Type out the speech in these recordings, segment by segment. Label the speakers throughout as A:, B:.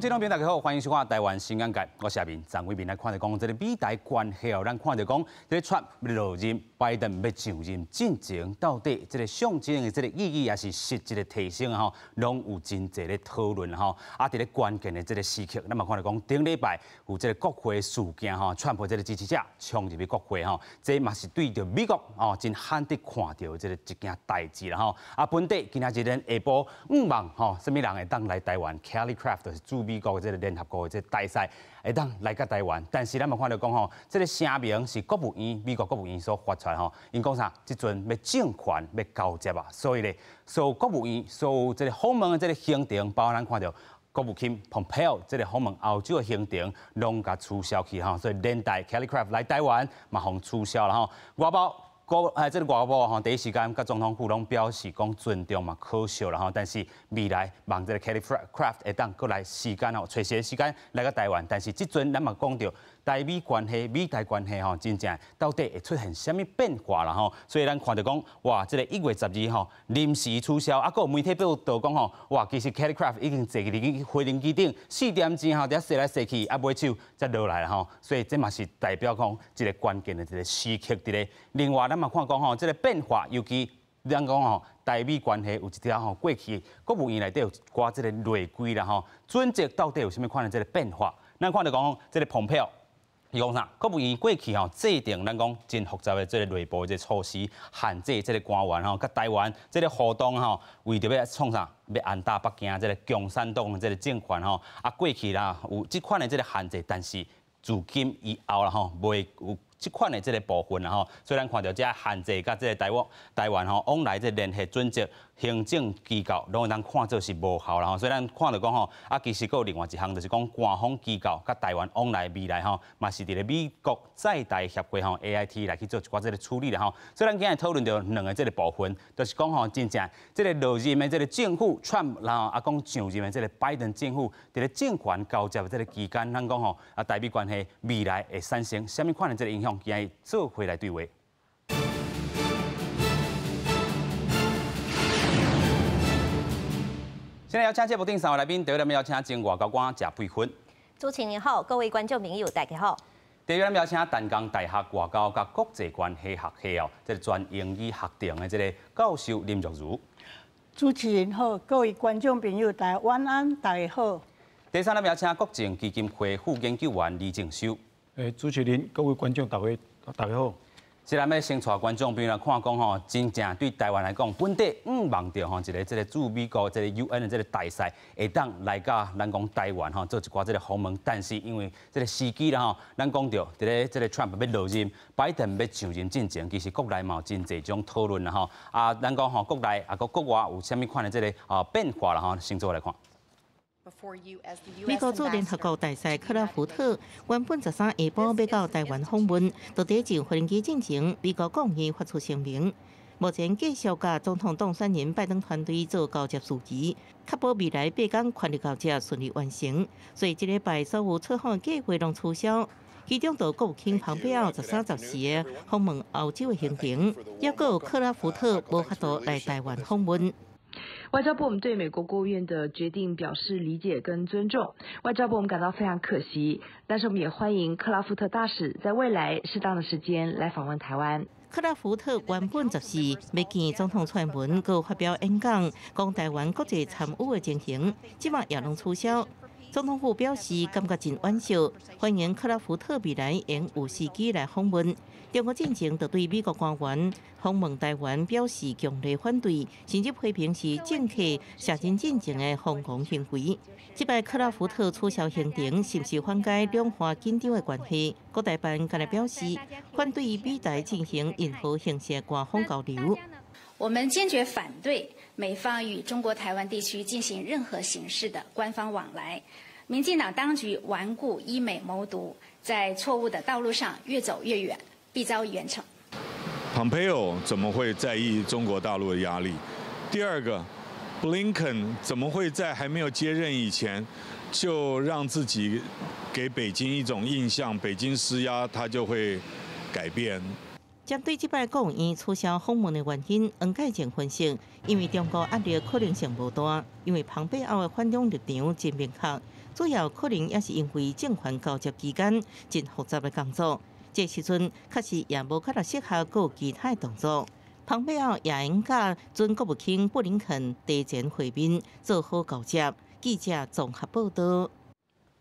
A: 觀眾朋友大家好，歡迎收看《台灣新眼界》，我是阿明，張偉明來看著講，這个美台關係哦，咱看著講，這个川普落任，拜登欲上任進前，到底這个象徵的這个意義，抑是實質的提升吼，攏有真濟咧討論吼。啊，佇咧關鍵的這个時刻，咱嘛看著講，頂禮拜有這个國會事件吼，川普這个支持者衝入去國會吼，這嘛是對著美國哦真罕得看著這个一件代誌啦吼。啊，本底今仔日咱下晡向望吼，啥物人會當來台灣？Kelly Craft 就是駐美國的這个聯合國的這个大使，會當來到台灣，但是咱嘛看著講吼，這个聲明是國務院美國國務院所發出來吼，𪜶講啥？這陣欲政權欲交接啊，所以咧，所有國務院所有這个訪問的這个行程，包括咱看著國務卿 Pompeo 這个訪問歐洲的行程，攏共取消去吼，所以連帶 Kelly Craft 來台灣嘛，予取消了吼。外包國哎，這个外交部吼，第一時間佮總統府攏表示講尊重嘛，可惜啦吼。但是未來望這个 Kelly Craft 會當閣來時間吼，揣時間來到台灣。但是這陣咱嘛講著台美關係、美台關係吼，真正到底會出現啥物變化啦吼？所以咱看著講，哇，這个1月12吼臨時取消，啊，閣有媒體報道講吼，哇，其實 Kelly Craft 已經坐佇去飛行機頂4點鐘吼，佇遐踅來踅去，啊，尾手才落來吼。所以這嘛是代表講一个關鍵的一个時刻佇咧。另外，咱嘛看講吼，這个變化，尤其咱講吼，台美關係有一條吼，過去國務院內底有一寡這个內規啦吼，準則到底有啥物款的這个變化？咱看著講這个蓬佩奧。伊講啥？國務院過去吼制定咱講真複雜的這个內部這个措施，限制這个官員吼，佮台灣這个互動吼，為著欲創啥？欲按打北京這个共產黨的這个政權吼。啊，過去啦有這款的這个限制，但是自今以後啦吼，袂有這款的這个部分啦吼。所以咱看著這限制佮這个台灣吼往來這聯繫準則，行政機構攏會當看做是無效啦吼。所以咱看著講吼，啊，其實閣有另外一項，就是講官方機構佮台灣往來未來吼，嘛是佇咧美國在台協會吼 AIT 來去做一寡這个處理啦吼。所以咱今日討論著兩个這个部分，就是講吼，真正這个落任的這个政府川普，然後啊講上任的這个拜登政府，佇咧政權交接的這个期間，咱講吼啊台美關係未來會產生啥物款的這个影響？今日做伙來對話。現在邀請節目頂三位來賓，第一位邀請前外交官謝佩芬。
B: 主持人好，各位觀眾朋友大家好。
A: 第二位邀請淡江大學外交佮國際關係學系哦，這个全英語學程的這个教授林若如。
C: 主持人好，各位觀眾朋友大家晚安，大家好。
A: 第三位邀請國政基金會副研究員李正修。
D: 主持人，各位觀眾大家大家好。
A: 是咱欲先帶觀眾朋友來看講吼，真正對台灣來講，本底向望著吼一个這个駐美國這个 UN 的這个大使會當來到咱講台灣吼做一寡這个訪問，但是因為這个時機啦吼，咱講著佇咧這个 Trump 欲落任，拜登欲上任進前，其實國內嘛有真濟種討論啦吼。啊，咱講吼國內啊，閣國外有啥物款的這个啊變化啦吼，先做來看。
E: 美國駐聯合國大使克拉夫特原本13下晡欲到台灣訪問，就佇上飛機進前，美國國務院發出聲明，目前繼續佮總統當選人拜登團隊做交接事宜，確保未來8工權力交接順利完成。所以這禮拜所有出訪計劃攏取消，其中就國務卿蓬佩奧13、14的訪問歐洲的行程，抑閣有克拉夫特無法度來台灣訪問。
F: 外交部，我們對美國國務院的決定表示理解跟尊重。外交部，我們感到非常可惜，但是我們也歡迎克拉夫特大使在未來適當的時間來訪問台灣。
E: 克拉夫特原本14欲見總統蔡英文，閣發表演講，講台灣國際參與的情形，這馬也攏取消。總統府表示感覺真惋惜，歡迎克拉夫特未來會有時機來訪問。中國進前就對美國官員訪問台灣表示強烈反對，甚至批評是政客卸任進前的瘋狂行為。這擺克拉夫特取消行程，是毋是緩解兩岸緊張的關係？國台辦今日表示，反對美台進行任何形式的官方交流。
G: 我們堅決反對美方與中國台灣地區進行任何形式的官方往來。民進黨當局頑固依美謀獨，在錯誤的道路上越走越遠，必遭嚴懲。
H: Pompeo 怎麼會在意中國大陸的壓力？第二個，Blinken 怎麼會在還沒有接任以前，就讓自己給北京一種印象，北京施壓他就會改變？
E: 針對這擺國務院取消訪問的原因，黃介正分析，因為中國壓力可能性無大，因為蓬佩奧的反中立場真明確，主要可能也是因為政權交接期間真複雜的工作，這時陣確實也無較適合閣其他動作。蓬佩奧也應佮準國務卿布林肯提前會面，做好交接。記者綜合報道。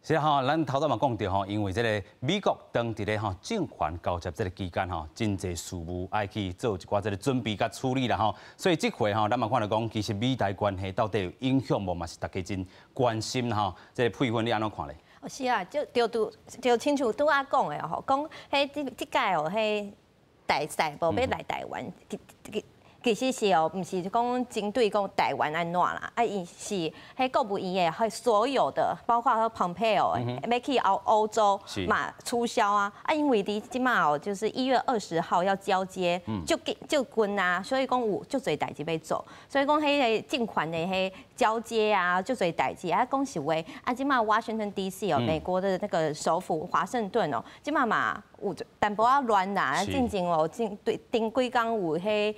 A: 是吼，咱頭拄嘛講著吼，因為這个美國當佇咧吼政權交接這个期間吼，真濟事務愛去做一寡這个準備佮處理啦吼，所以這回吼，咱嘛看著講，其實美台關係到底有影響無，嘛是大家真關心吼。這个配分你按怎看咧？
B: 哦，是啊，就就拄就親像拄仔講的吼，講彼這這屆哦，彼大使無欲來台灣，其實是哦，毋是講針對講台灣按怎啦，啊，伊是彼國務院的，彼所有的，包括蓬佩奧欲去歐歐洲嘛取消啊，啊，因為佇這馬哦，就是1月20號要交接，就就近啊，所以講有足濟代誌欲做，所以講彼个政權的彼交接啊，足濟代誌啊，講實話，啊，這馬 Washington DC 哦，美國的那個首府華盛頓哦，這馬嘛有淡薄仔亂啦，進前哦，進對頂幾工有彼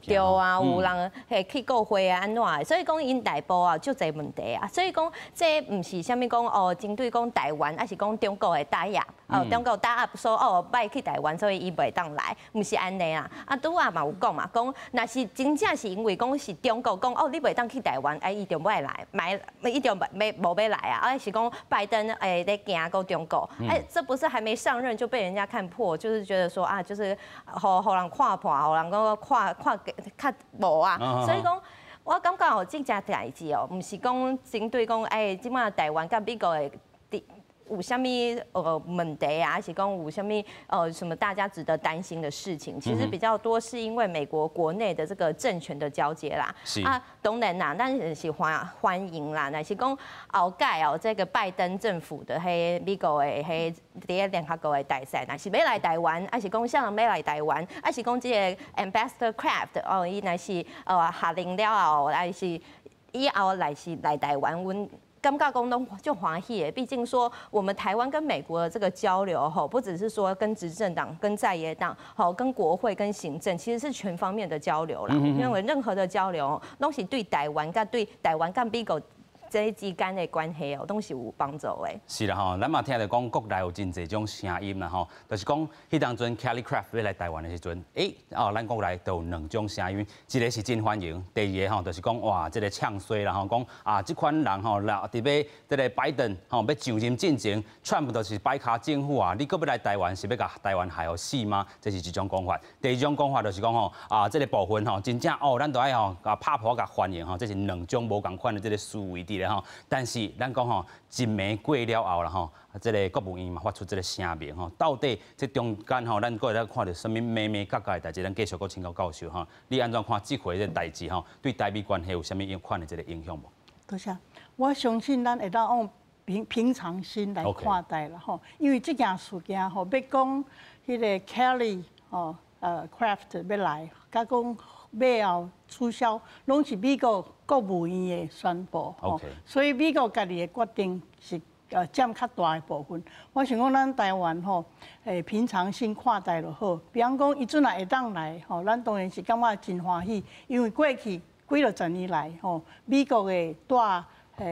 B: 對啊，有人彼去國會啊，按怎的，所以講𪜶內部啊，足濟問題啊，所以講這毋是啥物講哦，針對講台灣，抑是講中國的打壓，哦，中國打壓說哦，欲去台灣，所以伊袂當來，毋是按呢啊。啊，拄仔嘛有講嘛，講若是真正是因為講是中國講哦，你袂當去台灣，哎，伊就無愛來，買伊就袂無欲來啊，啊是講拜登欸咧驚講中國，哎，這不是還沒上任就被人家看破，就是覺得說啊，就是予予人看破，予人講看看較無啊，所以講。我感覺哦，這件代誌哦，毋是講針對講，哎，這馬台灣佮美國的有啥物問題啊，還是講有啥物什麼大家值得擔心的事情？其實比較多是因為美國國內的這個政權的交接啦。啊，當然啦，咱是歡迎啦，若是講後蓋哦，這個拜登政府的彼美國的彼佇咧聯合國的大使，若是欲來台灣，抑是講啥人欲來台灣，抑是講這个 Ambassador Craft 哦，伊若是下任了後，還是以後來是來台灣，阮感覺講攏足歡喜的，畢竟說我們台灣跟美國的這個交流吼，不只是說跟執政黨、跟在野黨、吼，跟國會、跟行政，其實是全方面的交流啦。因為任何的交流，攏是對台灣佮對台灣佮美國這之間的關係哦，攏是有幫助的。
A: 是啦吼，咱嘛聽著講國內有真濟種聲音啦吼，就是講彼當陣 Kelly Craft 欲來台灣的時陣，欸，哦，咱國內就有兩種聲音，一个是真歡迎，第二个吼就是講哇，這个唱衰啦吼，講啊，這款人吼，來佇欲這个拜登吼欲上任進前，川普就是擺跤政府啊，你閣欲來台灣是欲共台灣害予死嗎？這是一種講法。第二種講法就是講吼啊，這个部分吼，真正哦，咱都愛吼共拍噗仔共歡迎吼，這是兩種無仝款的這个思維佇咧吼。但是咱講吼，一暝過了後啦吼，這个國務院嘛發出這个聲明吼，到底這中間吼，咱閣會當看著啥物眉眉角角的代誌，咱繼續閣請教教授吼，你按怎看這回這个代誌吼，對台美關係有啥物款的這个影響無？
C: 多謝，我相信咱會當用平平常心來看待啦吼，因為這件事件吼，欲講彼个 Kelly 吼，Craft 欲來，佮講尾後取消，攏是美國國務院的宣布吼，所以美國家己的決定是佔較大的部分。我想講咱台灣吼，平常心看待就好。比方講，伊陣若會當來吼，咱當然是感覺真歡喜，因為過去幾落十年來吼，美國的帶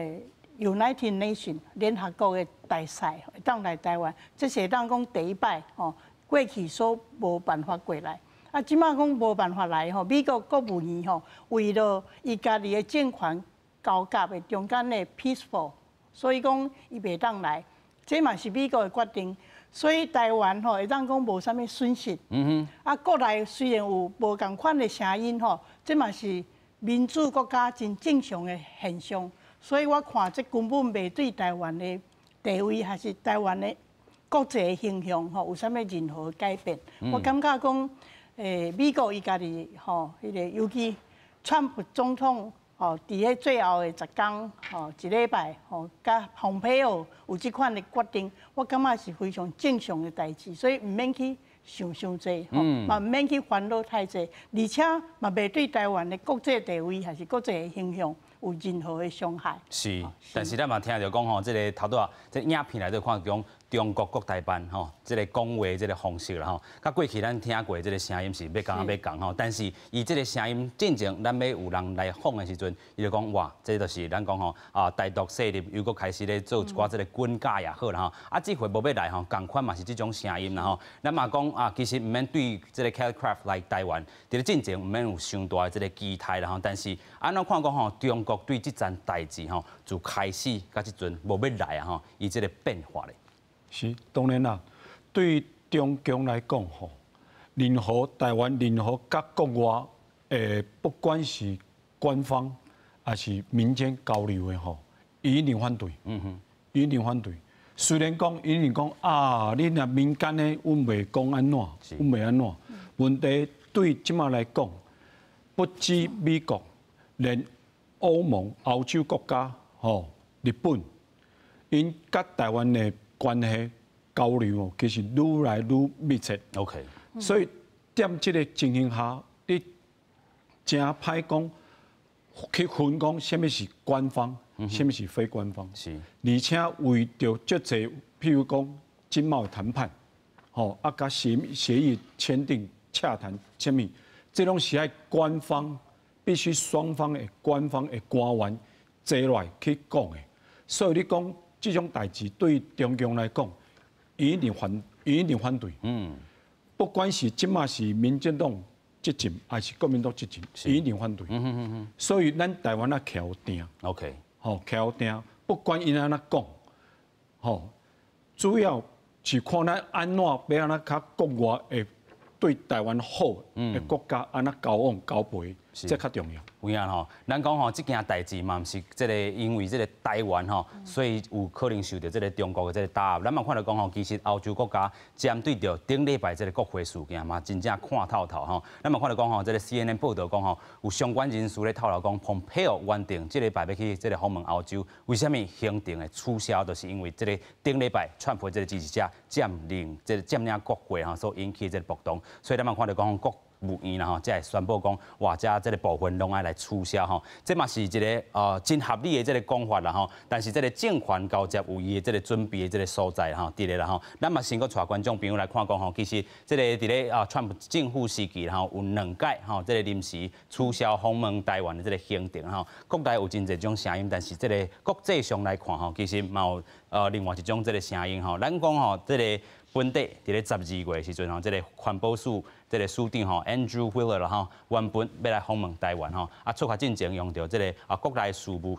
C: United Nation 聯合國的大使會當來台灣，這是會當講第一擺吼，過去所無辦法過來。啊，這馬講無辦法來吼，美國國務院吼，為了伊家己的政權交接的中間的 peaceful，所以講伊袂當來，這嘛是美國的決定。所以台灣吼會當講無啥物損失。啊，國內雖然有無仝款的聲音吼，這嘛是民主國家真正常的現象。所以我看這根本袂對台灣的地位，還是台灣的國際形象吼有啥物任何改變。我感覺講，美國伊家己吼，彼个尤其川普總統吼，佇咧最後的10工吼，一禮拜吼，佮蓬佩奧有這款的決定，我感覺是非常正常的代誌，所以毋免去想傷濟，吼，嘛毋免去煩惱太濟，而且嘛袂對台灣的國際地位還是國際的形象有任何的傷害。
A: 是，但是咱嘛聽著講吼，這个頭拄仔這影片內底看講。中國國台辦吼，這个講話這个方式啦吼，佮過去咱聽過這个聲音是欲講欲仝吼，但是伊這个聲音進前咱欲有人來訪的時陣，伊就講哇，這就是咱講吼啊，台獨勢力又閣開始咧做一寡這个滾架也好啦吼，啊，這回無欲來吼，仝款嘛是這種聲音啦吼。咱嘛講啊，其實毋免對這个 Kelly Craft 來台灣，佇咧進前毋免有傷大的這个期待啦吼，但是按怎看講吼，中國對這件代誌吼，自開始到這陣無欲來啊吼，伊這个變化咧。
D: 是當然啦，對中共來講吼，任何台灣任何佮國外不管是官方還是民間交流的吼，伊一定反對。伊一定反對。雖然講，伊一定講啊，你若民間的，阮袂講按怎，阮袂按怎。問題對這馬來講，不止美國，連歐盟、歐洲國家吼、日本，𪜶佮台灣的關係交流哦，其實愈來愈密切。 所以踮這个情形下，你誠歹講去分講啥物是官方，啥物是非官方。而且為著足濟，譬如講經貿談判，吼啊，佮協議簽訂、洽談，啥物，這攏是愛官方必須雙方的官方的官員坐來去講的。所以你講這種代誌對中共來講，伊一定反對。不管是這馬是民進黨執政，還是國民黨執政，伊一定反對。所以咱台灣啊，徛定。 吼，徛定，不管𪜶按怎講，吼，主要是看咱按怎欲按怎較國外的對台灣好的國家按怎交往交陪，這較重要。
A: 有影吼，咱講吼，這件代誌嘛，毋是這个因為這个台灣吼，所以有可能受著這个中國的這个打壓。咱嘛看著講吼，其實歐洲國家針對著頂禮拜這个國會事件嘛，真正看透透吼。咱嘛看著講吼，這个 CNN 報導講吼，有相關人士咧透露講，蓬佩奧原定這禮拜欲去這个訪問歐洲，為啥物行程會取消？就是因為這个頂禮拜川普這个支持者佔領這个佔領國會吼，所引起這个暴動。所以咱嘛看著講國務院啦吼，才會宣布講，哇，這這个部分攏愛來取消吼，這嘛是一个真合理的這个講法啦吼。但是這个政權交接有伊的這个準備的這个所在吼，佇咧啦吼。咱嘛先閣帶觀眾朋友來看講吼，其實這个佇咧啊，川普政府時期吼，有兩屆吼，這个臨時取消訪問台灣的這个行程吼，國內有真濟種聲音，但是這个國際上來看吼，其實嘛有另外一種這个聲音吼。咱講吼，這个本底佇咧12月的時陣吼，這个環保署這个署長吼 Andrew Wheeler 啦吼，原本欲來訪問台灣吼，啊出發進前用著這个啊國內事務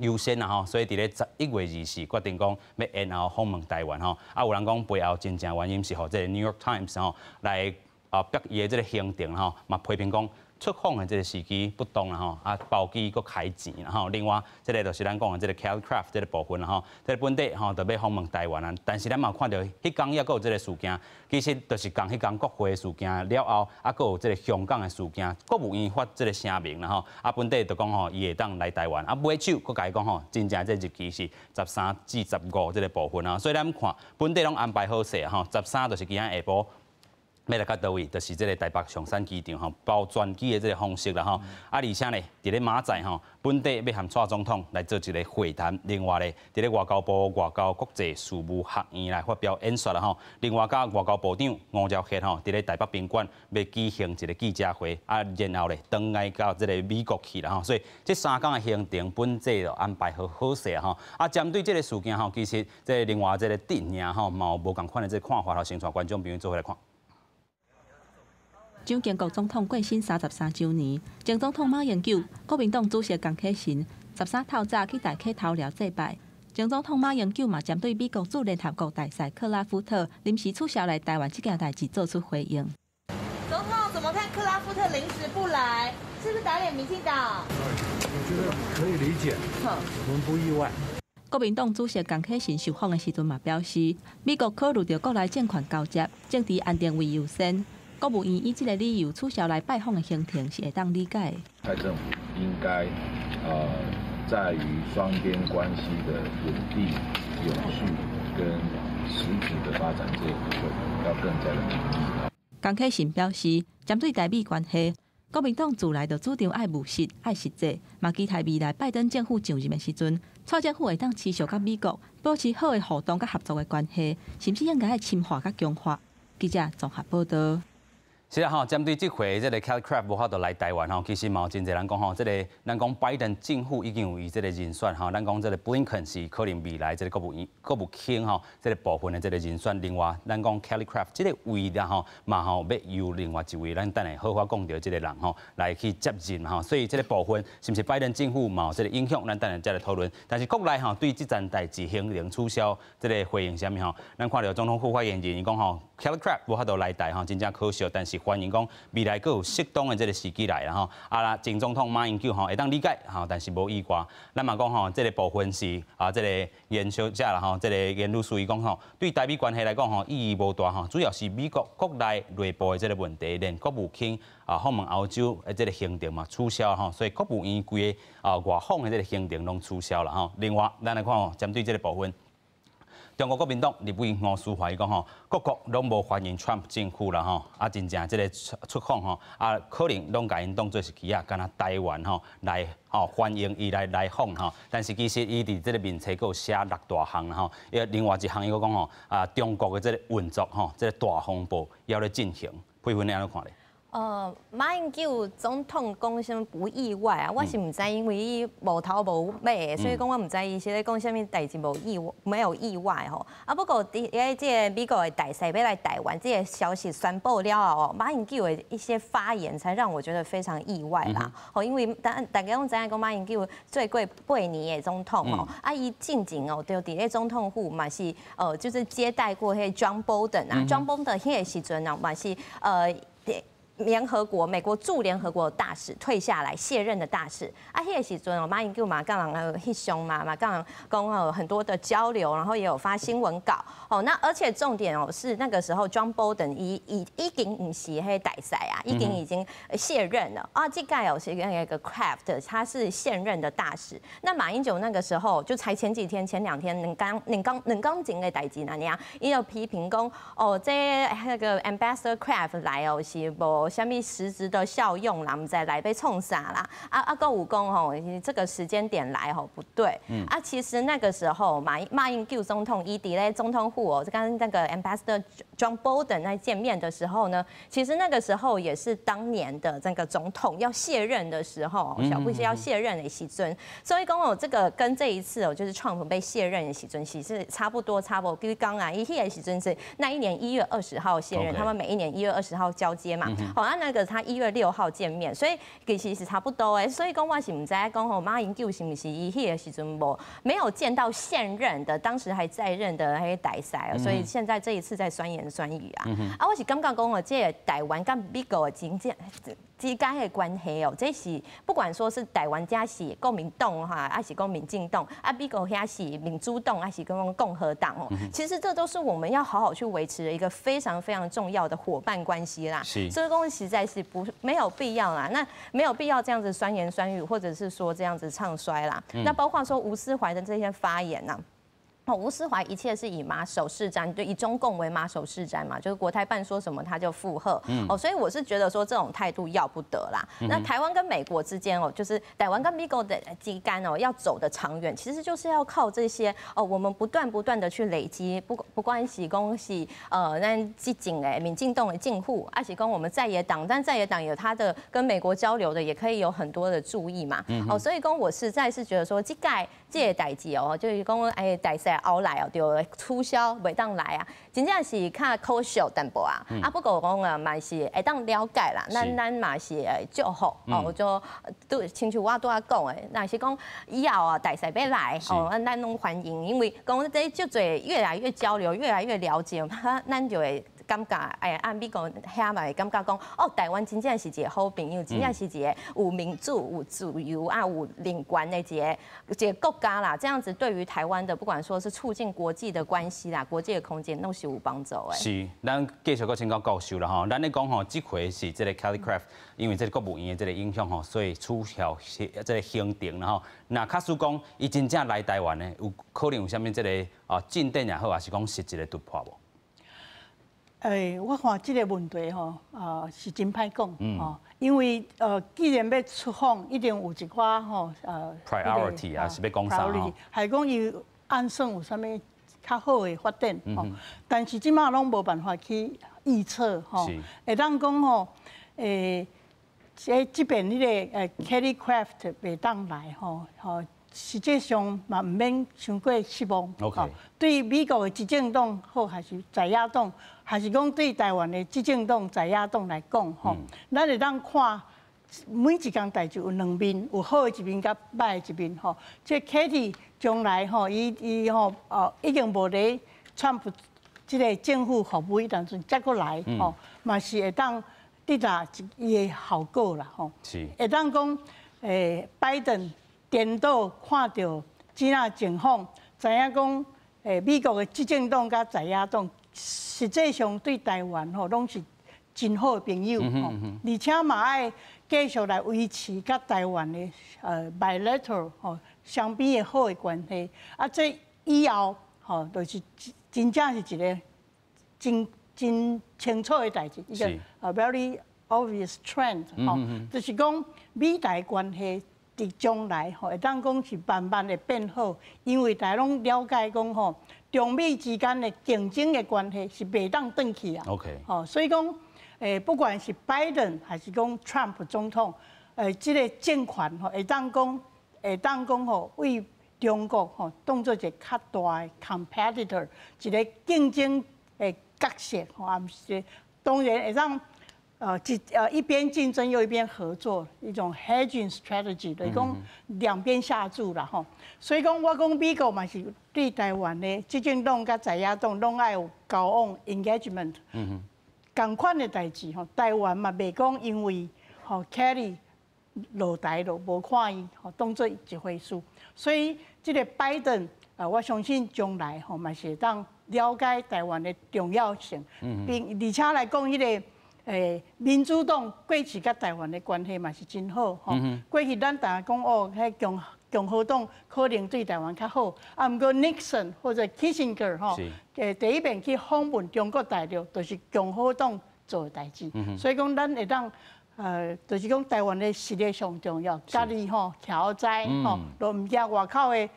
A: 優先啦吼，所以佇咧11月24決定講欲延後訪問台灣吼，啊有人講背後真正原因是予這个 New York Times 吼來啊逼伊的這个行程吼，嘛批評講出訪的這个時機不當啦吼，啊包機閣開錢啦吼。另外，這个就是咱講的這个 Kelly Craft 這个部分啦吼，這个本底吼就欲訪問台灣啊，但是咱嘛有看著彼工猶閣有這个事件，其實就是仝彼工國會的事件了後，啊閣有這个香港的事件，國務院發這个聲明啦吼，啊本底就講吼伊會當來台灣，啊尾手閣共伊講吼，真正這日期是13至15這个部分啊，所以咱看本底攏安排好勢吼，十三就是今仔下晡。欲來到佗位，就是這个台北松山機場吼，包專機的這个方式啦吼。啊，而且呢，佇咧明仔載吼，本底欲和蔡總統來做一个會談。另外咧，佇咧外交部外交國際事務學院來發表演說啦吼。另外，佮外交部長吳釗燮吼，佇咧台北賓館欲舉行一个記者會。啊，然後咧，轉來到這个美國去啦吼。所以這三工的行程本底就安排好好勢吼。啊，針對這个事件吼，其實這个另外這个陣營吼，嘛有無仝款的這个看法，予先帶觀眾朋友做伙來看。
I: 蔣經國總統過身33週年，前總統馬英九、國民黨主席江啟臣13透早去大溪頭寮祭拜。前總統馬英九嘛針對美國駐聯合國大使克拉夫特臨時取消來台灣這件代誌做出回應。
J: 總統怎麼看克拉夫特臨時不來，是不是打臉民進黨？
K: 我覺得可以理解，我們不意外。
I: 國民黨主席江啟臣受訪的時陣嘛表示，美國考慮著國內政權交接，政治安定為優先。國務院以這个理由取消來拜訪的行程是會當理解。
L: 蔡政府應該，在於雙邊關係的穩定、永續跟實質的發展這一部分，要更加的努力。
I: 江啟臣表示，針對台美關係，國民黨自來就主張愛務實、愛實際，嘛期待未來拜登政府上任的時陣，蔡政府會當持續佮美國保持好的互動佮合作的關係，甚至應該愛深化佮強化。記者綜合報道。
A: 是啊吼，針對這回這个 Kelly Craft 無法度來台灣吼，其實嘛有真濟人講吼，這个咱講拜登政府已經有伊這个人選吼，咱講這个 Blinken 是可能未來這个國務院國務卿吼，這个部分的這个人選。另外，咱講 Kelly Craft 這个位啦吼，嘛吼欲由另外一位咱等下好好講著這个人吼來去接任吼，所以這个部分是毋是拜登政府嘛有這个影響，咱等下再來討論。但是國內吼對這件代誌行程取消這个回應啥物吼，咱看著總統府發言人伊講吼，Kelly Craft 無法度來台吼，真正可惜，但是歡迎講未來閣有適當的這个時機來啦吼。啊啦，前總統馬英九吼會當理解吼，但是無意外。咱嘛講吼，這个部分是啊，這个嚴小姐啦吼，這个嚴女士伊講吼，對台美關係來講吼，意義無大吼，主要是美國國內內部的這个問題，連國務卿啊訪問歐洲的這个行程嘛取消吼，所以國務院規个啊外訪的這个行程攏取消啦吼。另外，咱來看吼，針對這个部分。中國國民黨立委吳斯懷伊講吼，各國攏無歡迎川普政府啦吼，啊真正這个出訪吼，啊可能攏共𪜶當做是棋仔，敢若台灣吼來吼歡迎伊來來訪吼，但是其實伊佇這个面冊閣有寫六大項吼，伊另外一項伊閣講吼，啊中國的這个運作吼，這个大風暴猶咧進行，佩芬你按怎看咧？
B: 馬英九總統講啥物不意外啊，我是毋知，因為伊無頭無尾，所以講我毋知伊是咧講啥物代誌無意沒有意外吼。啊，不過佇咧這个美國的大使欲來台灣，這个消息宣布了後哦，馬英九的一些發言才讓我覺得非常意外啦。吼，因為大家攏知影講馬英九做過8年的總統吼，啊，伊進前哦，就佇咧總統府嘛是就是接待過彼个 John Bolton 啊，John Bolton 彼个時陣啊嘛是聯合國美國駐聯合國大使退下來卸任的大使啊，彼个時陣哦，馬英九嘛佮人翕相嘛嘛佮人講哦很多的交流，然後也有發新聞稿哦。那而且重點哦是那個時候 John Bolton 伊已經毋是彼大使啊，已經卸任了啊。這蓋哦是那個 Craft，他是現任的大使。那馬英九那個時候就才前幾天前兩天，兩工前的代誌那樣，伊有批評講哦，這那個 Ambassador Craft 來哦是無啥物實質的效用啦，毋知來欲創啥啦？啊，閣有講吼，這個時間點來吼不對。啊，其實那個時候馬英九總統伊佇咧總統府哦，跟那個 Ambassador John Bolton 在見面的時候呢，其實那個時候也是當年的這個總統要卸任的時候，小布希要卸任的時陣，所以講哦，這個跟這一次哦，就是川普被卸任的時陣，其實差不多，差無幾工啊，伊彼個時陣是那一年1月20號卸任，他們每一年一月二十號交接嘛。好啊，那個他1月6號見面，所以其實是差不多的。所以講我是毋知講吼，馬英九是毋是伊彼個時陣無沒有見到現任的，當時還在任的彼個大使，所以現在這一次在酸言酸語啊。啊，我是感覺講哦，這个台灣佮美國的真正之間的關係哦，這是不管說是台灣遮是國民黨哈，還是講民進黨，啊，美國遐是民主黨，還是講共和黨哦，其實這都是我們要好好去維持的一個非常非常重要的夥伴關係啦。所以講實在是不沒有必要啦，那沒有必要這樣子酸言酸語，或者是說這樣子唱衰啦。那包括說吳斯懷的這些發言呢？哦，吳斯懷一切是以馬首是瞻，就以中共為馬首是瞻嘛，就是國台辦說什麼他就附和。哦，所以我是覺得說這種態度要不得啦。那台灣跟美國之間哦，就是台灣跟美國的之間哦，要走得長遠，其實就是要靠這些哦，我們不斷不斷的去累積，不管是講是咱激進的民進黨的政府，還是講我們在野黨，但在野黨有他的跟美國交流的，也可以有很多的注意嘛。哦，所以講我實在是覺得說這屆這个代誌哦，就是講哎大使後來哦，就取消袂當來啊，真正是較可惜淡薄啊。啊，不過講啊，嘛是會當了解啦。咱嘛是會祝福哦，就都親像我拄仔講的，若是講以後啊，大使欲來哦，咱攏歡迎，因為講這足濟越來越交流，越來越了解，咱就會感覺哎，按美國遐嘛會感覺講，哦，台灣真正是一個好朋友，真正是一個有民主、有自由啊、有人權的一個國家啦。這樣子對於台灣的，不管說是促進國際的關係啦，國際的空間，攏是有幫助的。
A: 是，咱繼續閣請教教授啦吼。咱咧講吼，這回是這个 Kelly Craft，因為這个國務院的這个影響吼，所以取消這个行程啦吼。那假使講伊真正來台灣呢，有可能有啥物這个啊進展也好，還是講實質的突破無？
C: 欸，我看這个問題吼，啊是真歹講，吼，因為既然欲出訪，一定有一寡吼，priority
A: 啊，是欲講啥吼？
C: 還講伊按算有啥物較好的發展，吼，但是這馬攏無辦法去預測，吼。會當講吼，這邊彼个Kelly Craft 袂當來，吼，吼。實際上嘛，毋免傷過失望。 對美國的執政黨好，還是在野黨，還是講對台灣的執政黨、在野黨來講，吼，咱會當看每一件代誌有兩面，有好的一面佮歹的一面，吼。這 Kelly 將來吼，伊吼哦，已經無佇川普這个政府服務彼當陣，再閣來吼，嘛是會當得到伊的效果啦，吼。會當講，拜登顛倒看著這那情況，知影講，美國的執政黨佮在野黨，實際上對台灣吼攏是真好的朋友吼，而且嘛愛繼續來維持佮台灣的bilateral 吼雙邊的好的關係。啊，這以後吼，就是真正是一个真真清楚的代誌，一个 very obvious trend 吼，就是講美台關係。佇將來吼，會當講是慢慢會變好，因為大家攏了解講吼，中美之間的競爭的關係是袂當轉去啊。 吼，所以講，不管是拜登還是講川普總統，這个政權吼，會當講吼，為中國吼當做一个較大的 competitor，一个競爭的角色吼，也毋是當然會當。一邊競爭又一邊合作，一種 hedging strategy，就是講兩邊下注啦吼。所以講，我講美國嘛是對台灣的執政黨佮在野黨攏愛有交往 engagement。仝款的代誌吼，台灣嘛袂講因為吼 Kelly 落台就無看伊吼當做一回事。所以這个拜登啊，我相信將來吼嘛是會當了解台灣的重要性，並而且來講彼个。民主黨過去佮台灣的關係嘛是真好吼。過去咱逐家講哦，彼共和黨可能對台灣較好，啊，毋過 Nixon 或者 Kissinger 吼，第一遍去訪問中國大陸，就是共和黨做的代誌。所以講，咱會當就是講台灣的實力上重要，家己吼徛在吼，都毋驚外口的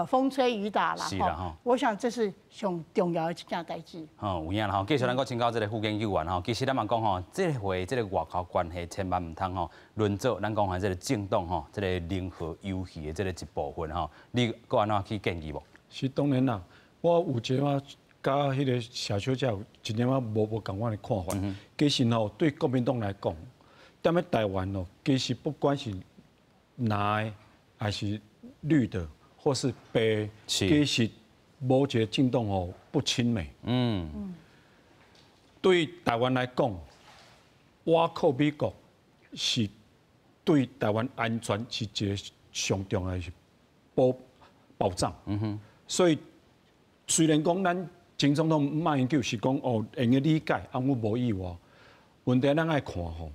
C: 風吹雨打啦，吼，我想這是上重要的一件代誌。
A: 吼，有影啦吼，繼續咱閣請教這个副研究員吼，其實咱嘛講吼，這回這个外交關係千萬毋通吼，淪做咱講的這个政黨吼，這个零和遊戲的這个一部分吼，你閣按怎去建議無？
D: 是當然啦，我有一寡佮彼个謝小姐有一點仔無仝款的看法。其實吼，對國民黨來講，踮咧台灣哦，其實不管是藍的還是綠的，或是白，其實無一个政黨哦不親美。對台灣來講，倚靠美國是對台灣安全是一个上重要的保障。所以雖然講咱前總統馬英九是講哦，會用理解，啊，阮無意外。問題咱愛看吼，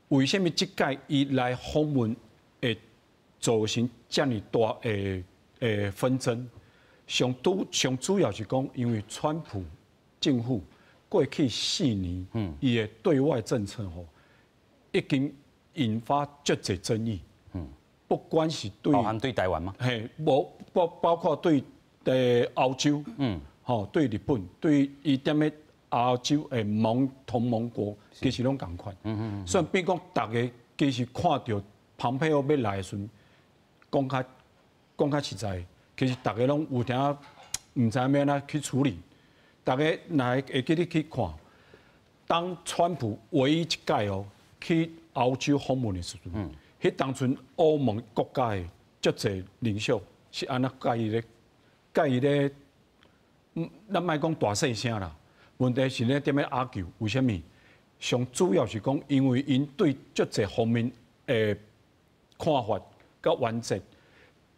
D: 為啥物這擺伊來訪問會造成遮爾大的紛爭？上主要是講，因為川普政府過去4年，伊的對外政策吼，已經引發足濟爭議。不管是對
A: 包含對台灣嗎？
D: 嘿，無包括對歐洲，吼，對日本，對伊踮咧亞洲的同盟國，其實攏仝款。所以變講，逐家其實看著蓬佩奧欲來的時陣，講較實在，其實逐家攏有點毋知影欲按怎去處理。逐家若會記得去看，當川普唯一一擺哦去歐洲訪問的時陣，彼當陣歐盟國家的足濟領袖是按怎佮伊咧，咱莫講大細聲啦。問題是咧踮咧拗撬，為啥物？上主要是講，因為𪜶對足濟方面的看法佮原則，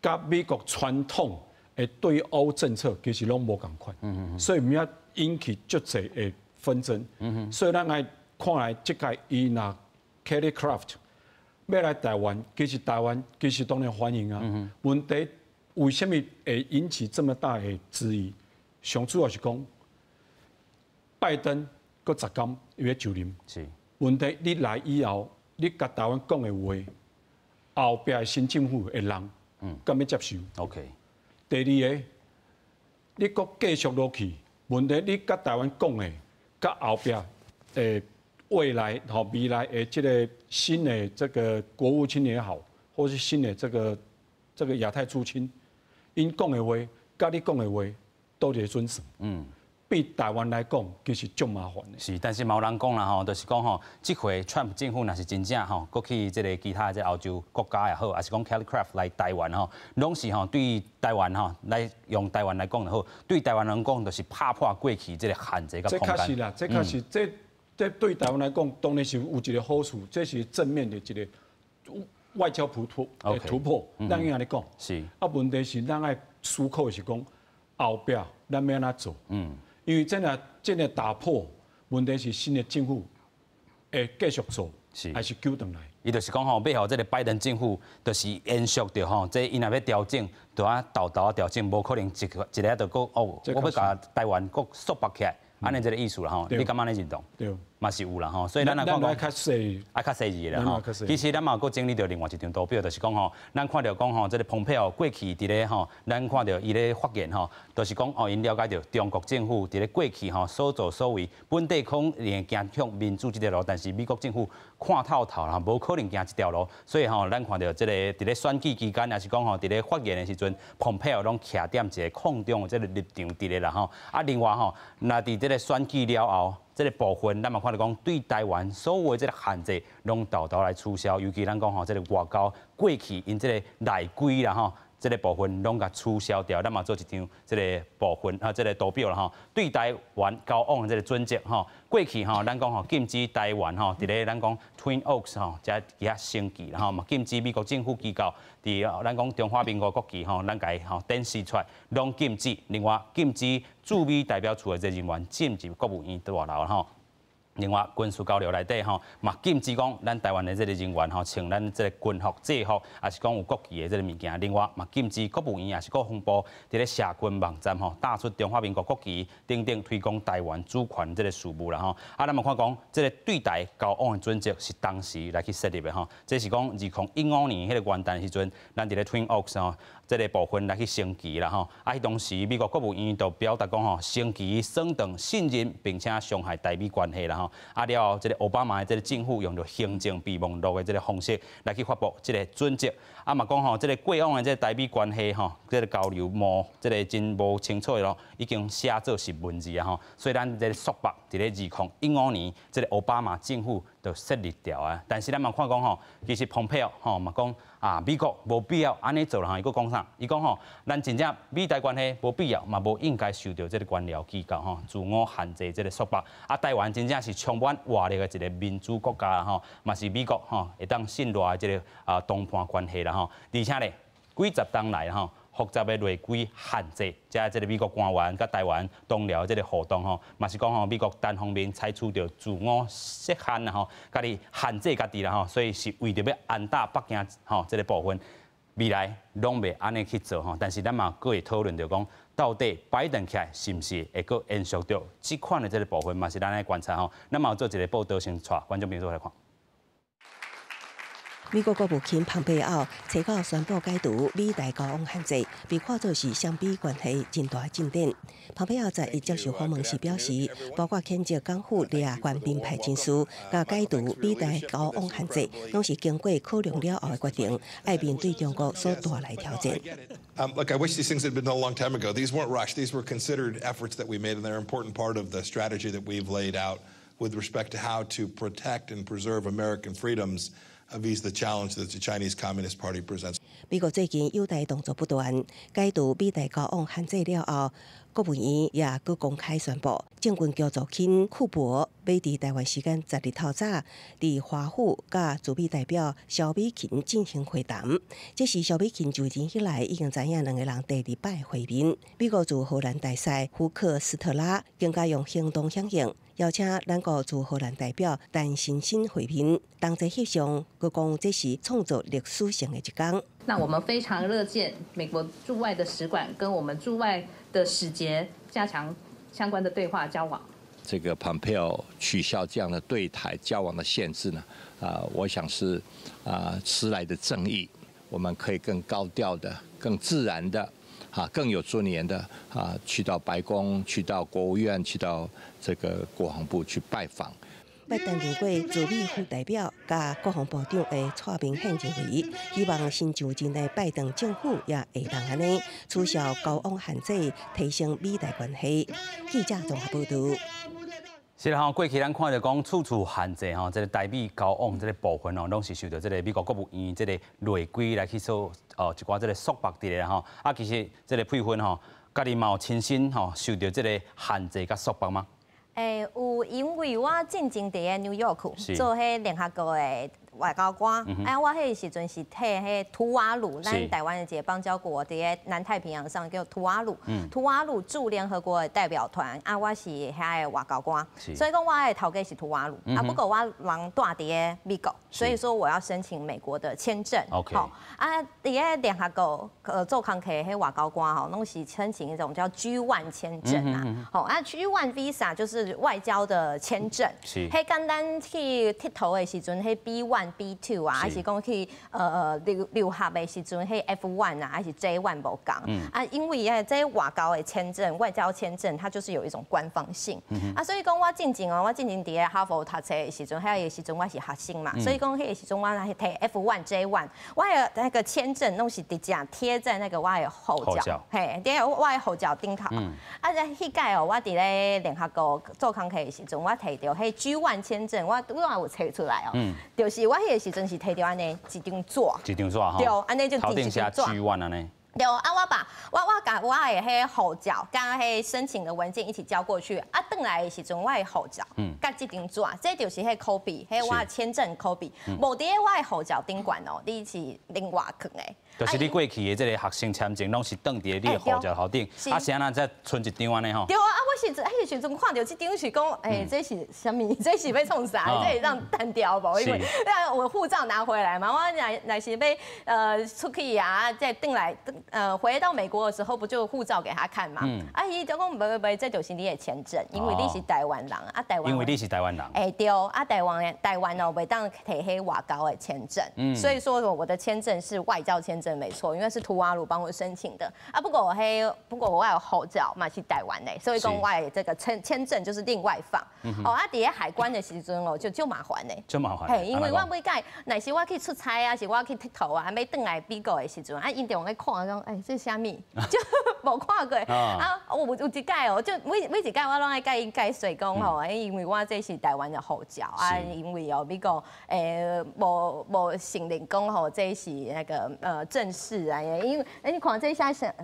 D: 佮美國傳統的對歐政策其實攏無仝款，所以毋才引起足濟的紛爭。所以咱愛看來，這擺伊若 Kelly Craft 欲來台灣，其實台灣其實當然歡迎啊。問題為啥物會引起這麼大的質疑？上主要是講，拜登閣10工伊欲就任。問題你來以後，你共台灣講的話，後壁的新政府的人，敢欲接受第二个，你閣繼續落去，問題你共台灣講的，佮後壁未來吼未來的這个新的這个國務卿也好，或是新的這個亞太助卿，𪜶講的話，佮你講的話，佗一个準繩。對台灣來講，其實足麻煩的。
A: 是，但是嘛有人講啦吼，就是講吼，這回川普政府若是真正吼，閣去這个其他這個歐洲國家也好，抑是講 Kelly Craft 來台灣吼，攏是吼對台灣吼來用台灣來講就好，對台灣人講就是拍破過去這个限制佮空間。
D: 這確實啦，這確實，這對台灣來講，當然是有一个好處，這是正面的一个外交突破，突破。咱應該按呢講。啊，問題是咱愛思考的是講後壁咱欲按怎做？因為這个打破，問題是新的政府會繼續做，還是糾轉來？
A: 伊就是講吼，欲予這个拜登政府，就是延續著吼，這伊若欲調整，就愛沓沓仔調整，無可能一个一个就閣哦，我欲共台灣閣束縛起來，按呢這个意思啦吼，你感覺按呢認同？
D: 對。
A: 嘛是有啦吼，所以咱來看講，
D: 較細，
A: 愛較細緻啦吼。其實咱嘛閣整理著另外一張圖表，就是講吼，咱看著講吼，這个蓬佩奧過去佇咧吼，咱看著伊咧發言吼，就是講哦，𪜶了解著中國政府佇咧過去吼所作所為，本底可能會行向民主這條路，但是美國政府看透透啦，無可能行這條路，所以吼，咱看著這个佇咧選舉期間，抑是講吼，佇咧發言的時陣，蓬佩奧攏徛踮一个抗中的這个立場佇咧啦吼。啊，另外吼，若佇這个選舉了後，這个部分，咱嘛看著講，對台灣所有的這个限制，攏沓沓來取消。尤其咱講吼，這个外交過去𪜶這个內規啦吼，這个部分攏共取消掉。咱嘛做一張這个部分啊，這个圖表啦吼，對台灣交往的這个準則吼，過去吼，咱講吼禁止台灣吼，佇咧咱講 Twin Oaks 吼，遮遐升旗啦吼，嘛禁止美國政府機構佇咱講中華民國國旗吼，咱共伊吼展示出來，攏禁止。另外禁止駐美代表處的這人員進入國務院大樓吼。另外，軍事交流內底吼，嘛禁止講咱台灣的這个人員吼穿咱這个軍服制服，抑是講有國旗的這个物件。另外，嘛禁止國務院抑是國防部佇咧社群網站吼打出中華民國國旗等等推廣台灣主權這个事務啦吼。啊，咱嘛看講這个對台交往的準則是當時來去設立的吼。這是講2015年彼个元旦時陣，咱佇咧 Twin Oaks 吼。這个部分來去升旗啦吼，啊，彼當時美國國務院就表達講吼，升旗損斷信任，並且傷害台美關係啦吼。啊了後，這个奧巴馬的這个政府用著行政備忘錄的這个方式來去發布這个準則。啊嘛講吼，這个過往的這个台美關係吼，這个交流無這个真無清楚的咯，已經寫做是文字啊吼。所以咱這个束縛佇咧2015年，這个奧巴馬政府就設立掉啊。但是咱嘛看講吼，其實蓬佩奧吼嘛講啊，美國無必要按呢做啦吼。伊閣講啥？伊講吼，咱真正美台關係無必要，嘛無應該受著這个官僚機構吼自我限制這个束縛。啊，台灣真正是充滿活力的一个民主國家吼，嘛是美國吼會當信賴的這个啊同伴關係啦吼。而且咧，幾十冬來吼，複雜的內規限制，遮這个美國官員佮台灣同僚這个互動吼，嘛是講吼美國單方面採取著自我設限啦吼，家己限制家己啦吼，所以是為著欲安打北京吼這个部分，未來攏袂按呢去做吼。但是咱嘛閣會討論著講，到底拜登起來是毋是會閣延續著這款的這个部分，嘛是咱來觀察吼。咱嘛有做一个報道，先帶觀眾朋友來看。
M: 美國國務卿蓬佩奧初九宣布解除美台交往限制，被看作是雙美關係真大進展。蓬佩奧十一接受訪問時表示，包括譴責港府掠權兵派人士，佮解除美台交往限制，攏是經過考量了後的決定，愛面對中國所帶來挑戰。
N: Look, I wish these things had been done a long time ago. These weren't rushed. These were considered efforts that we made, and they're an important part of the strategy that we've laid out with respect to how to protect and preserve American freedoms vis the challenge that the Chinese Communist Party presents.
M: 美國最近友台動作不斷，解除美台交往限制了後，國務院也閣公開宣布，政軍局助卿庫珀欲佇台灣時間10日透早，佇華府佮駐美代表蕭美琴進行會談。這是蕭美琴就任以來已經知影兩个人第二擺會面。美國駐荷蘭大使胡克斯特拉更加用行動響應，邀請咱國駐荷蘭代表陳欣欣會面。同齊翕相，閣講這是創造歷史性的一天。
O: 那我們非常樂見美國駐外的使館跟我們駐外的使節加強相關的對話交往。
P: 這個蓬佩奧取消這樣的對台交往的限制呢，啊，我想是啊遲來的正義，我們可以更高調的、更自然的、啊更有尊嚴的啊去到白宮、去到國務院、去到這個國防部去拜訪。
M: 拜登經過駐美副代表佮國防部長的蔡明憲認為，希望新就任的拜登政府也會當按呢取消交往限制，提升美台關係。記者綜合報道。
A: 是啦吼，過去咱看著講處處限制吼，這個台美交往這個部分哦，攏是受著這個美國國務院這個內規來去做哦一寡這個束縛佇咧吼。啊，其實這個佩芬吼，家己嘛有親身吼受著這個限制佮束縛嗎？
B: 欸，有，因為我進前佇咧 New York 做彼聯合國的外交官，啊，我彼個時陣是替彼吐瓦魯，咱台灣的一個邦交國佇咧南太平洋上叫吐瓦魯，吐瓦魯駐聯合國的代表團，啊，我是遐的外交官，所以講我的頭家是吐瓦魯，啊，不過我人蹛佇咧美國，所以說我要申請美國的簽證。好，啊，佇咧聯合國做工課彼外交官吼，攏是申請一種叫 G1 簽證啊，好，啊 G1 Visa 就是外交的簽證，彼佮咱去𨑨迌的時陣，彼 B1、B2 啊，還是講去留學的時陣，彼 F1 啊，還是 J1 無仝。啊，因為啊，這外交的簽證、外交簽證，它就是有一種官方性。啊，所以講我進前哦，我進前佇咧哈佛讀冊的時陣，彼個時陣我是學生嘛，所以講彼個時陣我來提 F1、J1，我的那個簽證攏是直接貼在那個我的護照，嘿，佇我的護照頂頭。啊，這彼擺哦，我佇咧聯合國做工課的時陣，我提著彼 G1 簽證，我嘛有揣出來哦，就是我彼個時陣是提著按呢一張紙，
A: 一張紙吼，
B: 對，按呢就
A: 頭頂寫 G1 按呢。
B: 對，啊，我把我的彼護照佮彼申請的文件一起交過去，啊，轉來的時陣我的護照，佮這張紙，這就是彼 copy，彼我的簽證 copy，無佇咧我的護照頂懸哦，你是另外囥的。
A: 就是你過去的這個學生簽證，攏是囥佇你的護照頭頂，啊，是按怎才賰一張按呢吼？
B: 對啊，啊，我是彼個時陣看著這張是講，欸，這是啥物？這是欲創啥？這會當單調無？因為我護照拿回來嘛，我若是欲出去啊，再轉來回到美國的時候，不就護照給他看嘛？啊，伊就講無無，這就是你的簽證，因為你是台灣人啊，台灣。
A: 因為你是台灣人。
B: 欸對，啊，台灣哦，袂當提彼外交的簽證，所以說我的簽證是外交簽證沒錯，因為是吐瓦魯幫我申請的啊。不過我有護照嘛是台灣的，所以講我的這個簽證就是另外放。哦，啊，佇咧海關的時陣哦，就足麻煩的。
A: 足麻煩。
B: 嘿，因為我每擺，若是我去出差啊，是我去𨑨迌啊，欲轉來美國的時陣，啊，𪜶就咧看講，欸，這啥物？就無看過。啊，有一擺哦，就每一擺我攏愛共𪜶解釋講吼，因為我這是台灣的護照啊，因為哦美國無承認講吼，這是那個正式啊，因為你看這寫啥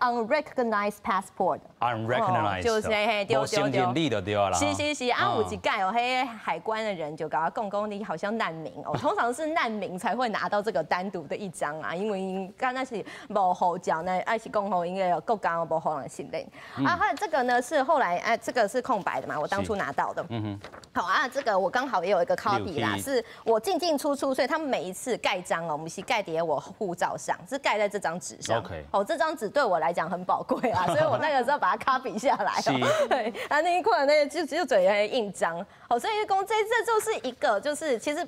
B: unrecognized passport。
A: unrecognized，
B: 就是嘿，
A: 對對對，你就對啦。
B: 是是是，啊，有一擺哦，彼海關的人就共我講講，你好像難民哦，通常是難民才會拿到這個單獨的一張啊，因為敢若是無護照呢，還是講吼，𪜶的國家無予人承認。啊，還有這個呢是後來哎，這個是空白的嘛，我當初拿到的。好啊，這個我剛好也有一個 copy 啦，是我進進出出，所以他們每一次蓋章哦，毋是蓋佇我護照上，是蓋在這張紙上。 哦，這張紙對我來講很寶貴啊，所以我那個時候把它 copy 下來。對，啊，那一塊那就只有嘴印章。好，所以講這就是一個，就是其實。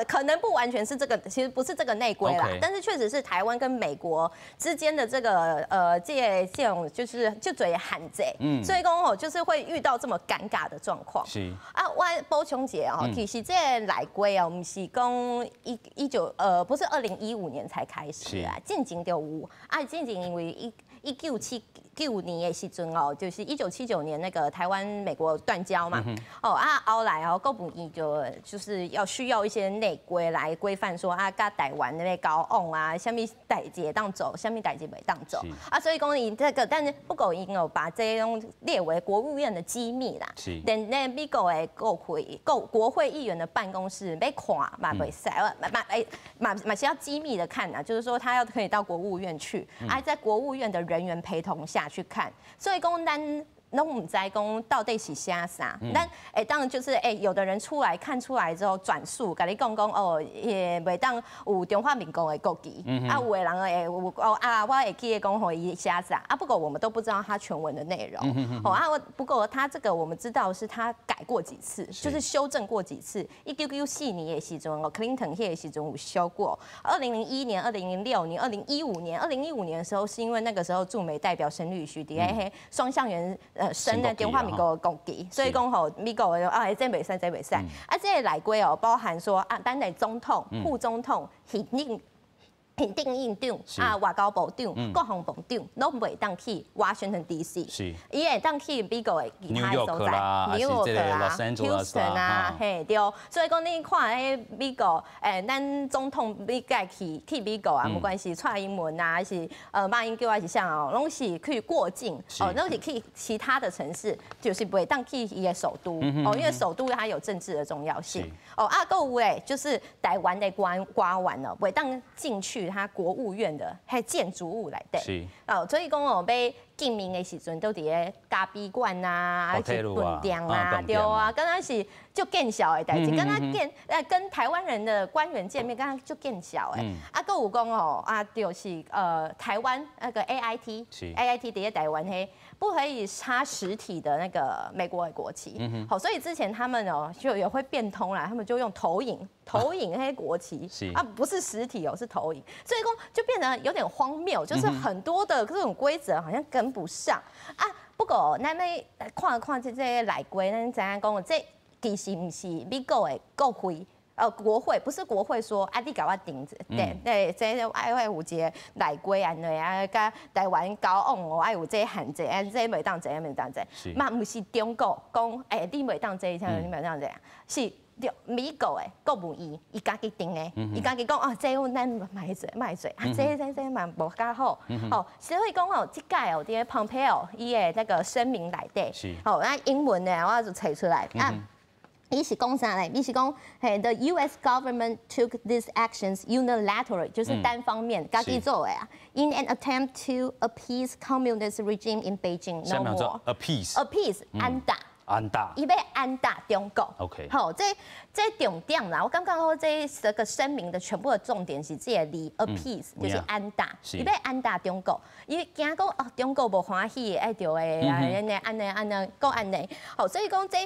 B: 可能不完全是這個，其實不是這個內規啦，但是確實是台灣跟美國之間的這個這種就是就濟限制，所以講哦，就是會遇到這麼尷尬的狀況。啊，我補充一下哦，其實這個內規哦，毋是講一一九不是2015年才開始啊，進前就有啊，進前因為1979年的時陣哦，就是1979年那個台灣美國斷交嘛，哦啊後來哦，國務院就是要需要一些內規來規範說啊，佮台灣那邊交往啊，啥物代誌會當做，啥物代誌袂當做啊，所以講𪜶這個，但是不過𪜶哦把這種列為國務院的機密啦，連那美國的國會議員的辦公室欲看嘛袂使，嘛欸嘛是要機密的看啊，就是說他要可以到國務院去，啊，在國務院的人員陪同下去看，所以講咱。攏毋知講到底是寫啥。咱會當就是有的人出來看出來之後轉述，共你講講哦，也袂當有中華民國的國旗，啊，有的人會有哦啊，我會記得講予伊寫啥啊，不過我們都不知道他全文的內容。哦啊，不過他這個我們知道是他改過幾次，就是修正過幾次。1994年的時陣，哦，Clinton 彼個時陣有修過。2001年、2006年、二零一五年、二零一五年的時候，是因為那個時候駐美代表沈呂旭佇咧彼雙橡園升那中華民國的國旗，所以講吼美國的啊，這袂使，這袂使。啊，這個內規哦，包含說啊，咱的總統、副總統、行政院長啊，外交部長、國防部長，攏袂當去 Washington D.C. 伊會當去美國的其他的所在，
A: 紐約啦、
B: Houston 啊，嘿對。所以講你看，彼美國，咱總統每屆去美國啊，不管是蔡英文啊，還是馬英九還是啥哦，攏是去過境，哦，攏是去其他的城市，就是袂當去伊的首都，哦，因為首都它有政治的重要性。哦，啊，閣有咧，就是台灣的官員哦，袂當進去他國務院的彼建築物內底。哦，所以講哦，欲見面的時陣，都佇咧咖啡館啊，還是飯店啊，對啊，敢若是足見笑的代誌，敢若見跟台灣人的官員見面，敢若足見笑的。啊，閣有講哦，啊，就是台灣那個 AIT，AIT 佇咧台灣彼不可以插實體的那個美國的國旗。好，所以之前他們哦就也會變通啦，他們就用投影，投影彼國旗，啊，不是實體哦，是投影，所以講就變得有點荒謬，就是很多的這種規則好像跟不上啊。不過咱欲看看這個內規，咱知影講這其實毋是美國的國會。國會不是國會說啊，你共我定對對，這愛愛有一个內規按呢啊，佮台灣交往哦，愛有這限制，啊，這袂當這，袂當這，嘛毋是中國講，你袂當這，啥你袂當這，是美國的國務院伊家己定的，伊家己講哦，這咱莫做莫做，啊，這這這嘛無較好，哦，所以講哦，這擺哦，佇咧 Pompeo 伊的那個聲明內底，好，那英文呢，我就揣出來啊。伊是講啥咧？伊是講，嘿，the U.S. government took these actions unilaterally，就是單方面，家己做的啊。In an attempt to appease communist regime in Beijing, no more.
A: Appease.
B: Appease，安打。
A: 安打。
B: 伊欲安打中國。 好，這重點啦，我感覺講這個聲明的全部的重點是這個字，appease，就是安打。伊欲安打中國，伊驚講哦，中國無歡喜，愛著會按呢按呢按呢，閣按呢。好，所以講這。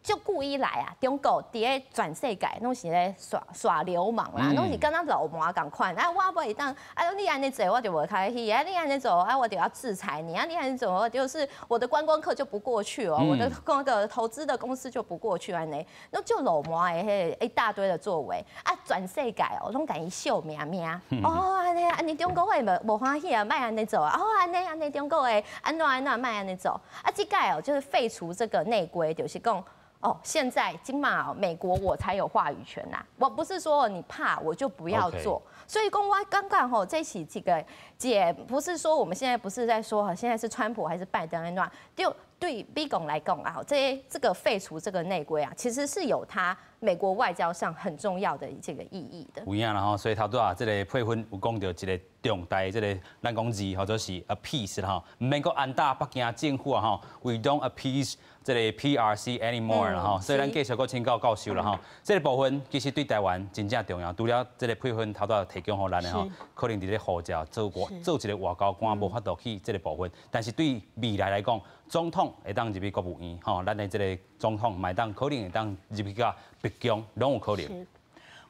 B: 就故意來啊！中國佇咧全世界攏是咧耍耍流氓啦，攏是敢若流氓仝款。啊，我袂當，啊，你按呢做我就無開心，啊，你按呢做啊，我就要制裁你，啊，你按呢做，我就是我的觀光客就不過去哦，我的那個投資的公司就不過去按呢，那就流氓的彼一大堆的作為啊，全世界哦，攏共伊笑命命。哦，按呢按呢中國會無歡喜啊，莫按呢做啊。哦，按呢按呢中國會按怎按怎莫按呢做。啊，這擺哦，就是廢除這個內規，就是講。哦，現在這馬美國我才有話語權呐，我不是說你怕我就不要做，所以講我感覺吼，這是這個姐不是說我們現在不是在說現在是川普還是拜登按怎，就對美國來講啊，這個廢除這個內規啊，其實是有它美國外交上很重要的這個意義的。
A: 有影啦吼，所以頭拄仔這個配分有講到一個重大這個咱講字或者是 appease 啦吼，毋免閣安打北京政府啊吼，we don't appease 這個 PRC anymore 啦吼，所以咱繼續閣請教教授啦吼，這個部分其實對台灣真正重要，除了這個配分頭拄提供予咱的吼，可能佇咧護照做外做一個外交官無法度去這個部分，但是對未來來講，總統會當入去國務院吼，咱的這個總統嘛會當可能會當入去到白宮，攏有可能。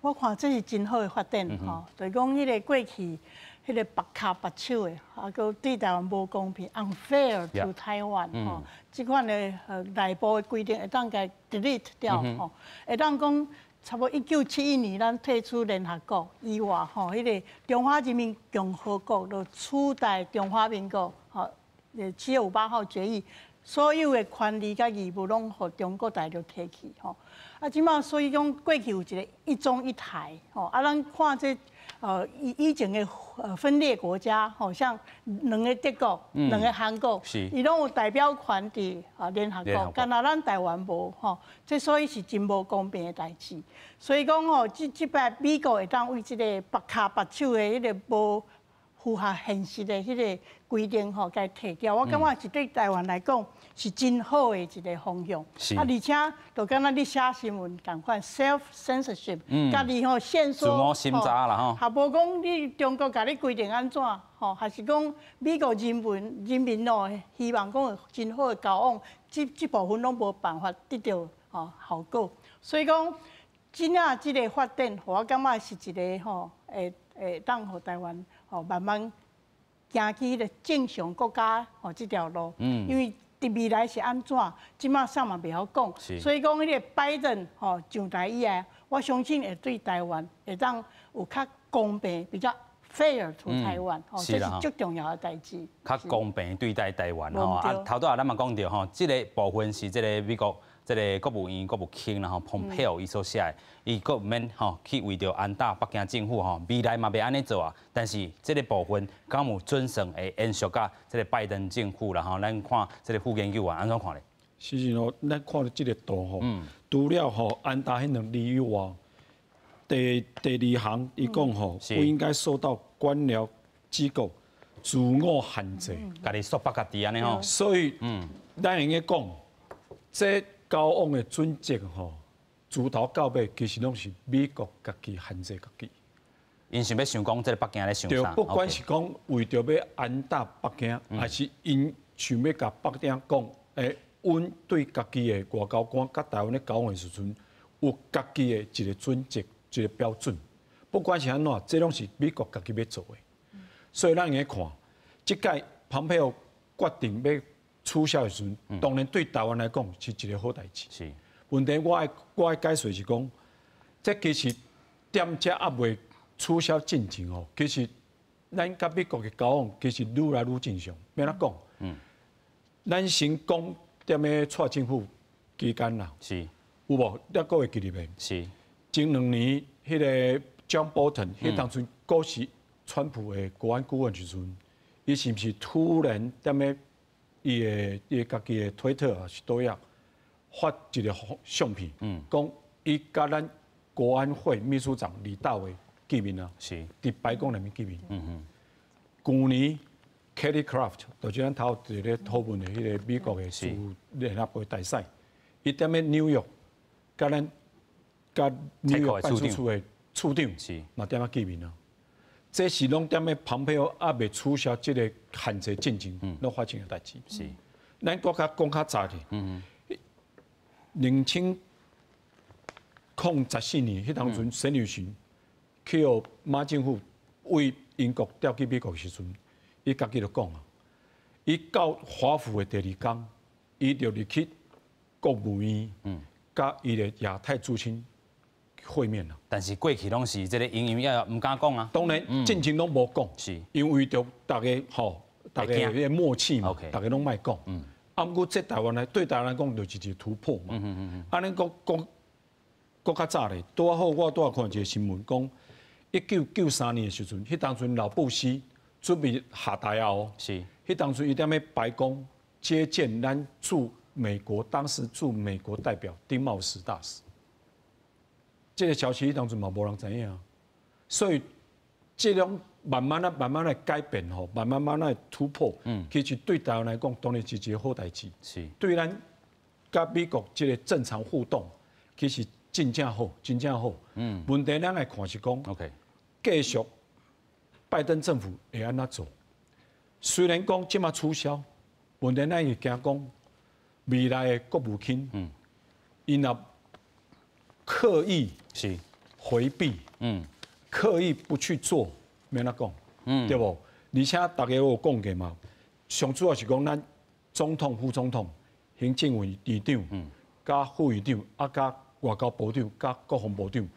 C: 我看這是真好的發展吼，就是講彼個過去彼個縛跤縛手的，啊，閣對台灣無公平，unfair to Taiwan 吼，這款的內部的規定會當共 delete 掉吼，會當講差不多1971年咱退出聯合國以外吼，彼個中華人民共和國就取代中華民國吼，7月58號決議，所有的權利佮義務攏予中國大陸提去吼。啊，這馬所以講過去有一個一中一台吼，啊，咱看這以前的分裂國家，吼，像兩个德國、兩个韓國，伊攏有代表權佇聯合國，干焦咱台灣無吼，這所以是真無公平的代誌。所以講吼，這擺美國會當為這个縛跤縛手的彼个無符合現實的彼个規定吼，共提掉。我感覺是對台灣來講是真好的一个方向。啊，而且就敢若你寫新聞仝款，self censorship，家己吼限縮，
A: 自我審查啦吼。
C: 也無講你中國共你規定按怎吼，還是講美國人民人民哦，希望講有真好的交往，這部分攏無辦法得著吼效果。所以講，真正這个發展，我感覺是一个吼，會當予台灣吼慢慢行去彼个正常國家吼這條路。因為佇未來是按怎，這馬啥嘛袂曉講。所以講，彼个拜登吼上台以後，我相信會對台灣會當有較公平、比較 fair to 台灣，吼，這是足重要的代誌。
A: 較公平對待台灣吼。啊，頭拄仔咱嘛講著吼，這个部分是這个美國這个國務院國務卿啦吼，蓬佩奧伊所寫的，伊閣毋免吼去為著安打北京政府吼，未來嘛袂按呢做啊。但是這个部分敢有準算會延續到這个拜登政府啦吼？咱看這个副研究員按怎看咧？
D: 是實哦，咱看著這个圖吼，除了吼安答彼兩字以外，第二行伊講吼，不應該受到官僚機構自我限制，
A: 家己束縛家己按呢吼。
D: 所以，咱會用講，這交往的準則吼，自頭到尾其實攏是美國家己限制家己。
A: 𪜶想欲想講，這个北京咧想啥？
D: 對，不管是講為著欲安搭北京，還是𪜶想欲共北京講，阮對家己的外交官佮台灣咧交往的時陣，有家己的一個準則、一個標準。不管是按怎，這攏是美國家己欲做的。所以咱會看，這擺蓬佩奧決定欲取消的時陣，當然對台灣來講是一個好代誌。問題我的解說是講，這其實踮遮猶未取消進前哦，其實咱佮美國的交往其實愈來愈正常。欲按怎講？咱先講踮咧蔡政府期間啦，有無？你閣會記得袂？
A: 是。
D: 前2年，彼个 John Bolton，彼當陣閣是川普的國安顧問時陣，伊是毋是突然踮咧伊的家己的推特抑是佗位發一个相片，講伊佮咱國安會秘書長李大維見面啊，佇白宮內面見面。舊年 Kelly Craft 就是咱頭佇咧討論的彼个美國的駐聯合國大使，伊踮咧紐約，佮咱佮紐約辦事處的處長嘛踮遐見面啊。這是攏踮咧蓬佩奧猶未取消這个限制進前，攏發生的代誌。咱閣較講較早去，2014年，彼當陣沈呂巡去予馬政府為英國調去美國的時陣，伊家己就講啊，伊到華府的第二工，伊就入去國務院，佮伊的亞太助卿會面啦。
A: 但是過去攏是這个隱隱約約，毋敢講啊。
D: 當然，進前攏無講，因為著逐家吼，逐家彼个默契嘛，逐家攏莫講。啊，毋過這台灣來對台灣來講就是一個突破嘛。按呢閣講閣較早咧，拄仔好我拄仔看一个新聞，講1993年的時陣，彼當陣老布希準備下台啊哦。彼當陣伊踮咧白宮接見咱駐美國當時駐美國代表丁茂實大使。這个消息彼當陣嘛無人知影，所以這種慢慢仔、慢慢來改變吼，慢慢慢來突破，其實對台灣來講，當然是一个好代誌。對咱佮美國這个正常互動，其實真正好，真正好。問題咱來看是講，繼續拜登政府會按怎做？雖然講這馬取消，問題咱會驚講未來的國務卿，𪜶若刻意迴避，刻意不去做，欲按怎講，對無？而且大家有講過嘛，上主要是講咱總統、副總統、行政院院長、佮副院長，啊，佮外交部長、佮國防部長，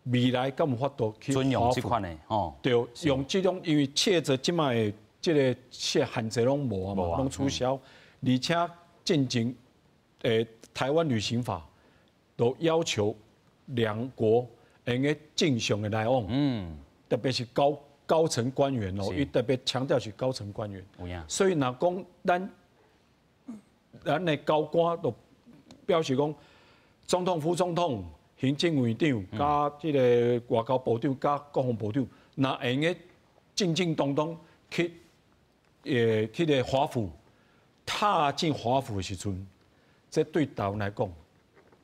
D: 未來敢有法度去
A: 準用這款的，哦，
D: 對，用這種，因為切著這擺的這个限制攏無啊嘛，攏取消，而且進前台灣旅行法都要求兩國會用正常的來往，特別是高高層官員哦，伊特別強調是高層官員，所以若講咱的高官都表示講，總統、副總統、行政院長、佮這个外交部長、佮國防部長，若會用进进东东去个华府，踏进华府的时阵，这对台湾来讲，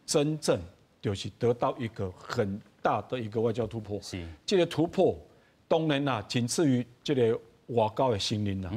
D: 真正就是得到一个很大的一个外交突破。这个突破当然啦，仅次于这个外交的承认啦。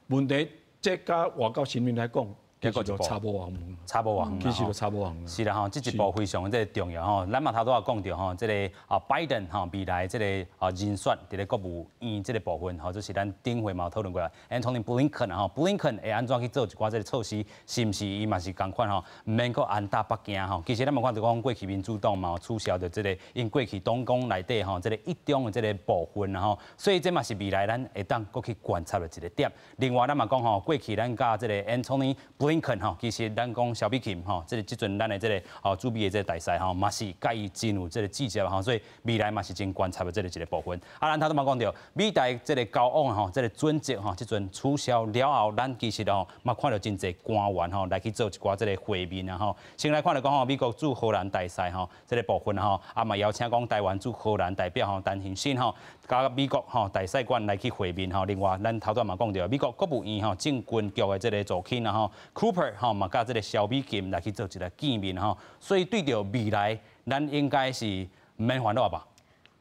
D: 问题这佮外交承认来讲，其实就差无偌远，
A: 差无偌远，
D: 其实就差无偌远。
A: 是啦吼，這一步非常這個重要吼。咱嘛頭拄仔講著吼，這个拜登吼未來這个人選佇咧國務院這个部分吼，就是咱頂回嘛有討論過，Antony Blinken 吼，Blinken 會按怎去做一寡這个措施，是毋是伊嘛是仝款吼，毋免閣安搭北京吼。其實咱嘛看著講過去民主黨嘛有取消著這个𪜶過去黨綱內底吼，這个一中的這个部分吼，所以這嘛是未來咱會當閣去觀察的一個點。另外咱嘛講吼，過去咱佮這个 Antony Blinken 吼，其實咱講蕭美琴吼，這个這陣咱的這个駐美的這个大使吼，嘛是佮伊真有這个接觸吼，所以未來嘛是真觀察的這个一個部分。啊，咱頭拄嘛講著，美台這个交往吼，這个準則吼，這陣取消了後，咱其實吼嘛看著真濟官員吼來去做一寡這个會面啊吼。先來看著講吼，美國駐荷蘭大使吼，這个部分吼，啊嘛邀請講台灣駐荷蘭代表吼陳興信吼，佮美國吼大使館來去會面吼。另外，咱頭拄嘛講著，美國國務院吼政軍局的這个助卿啊吼，Cooper 吼嘛佮這个蕭美琴來去做一个見面吼。所以對著未來，咱應該是毋免煩惱吧？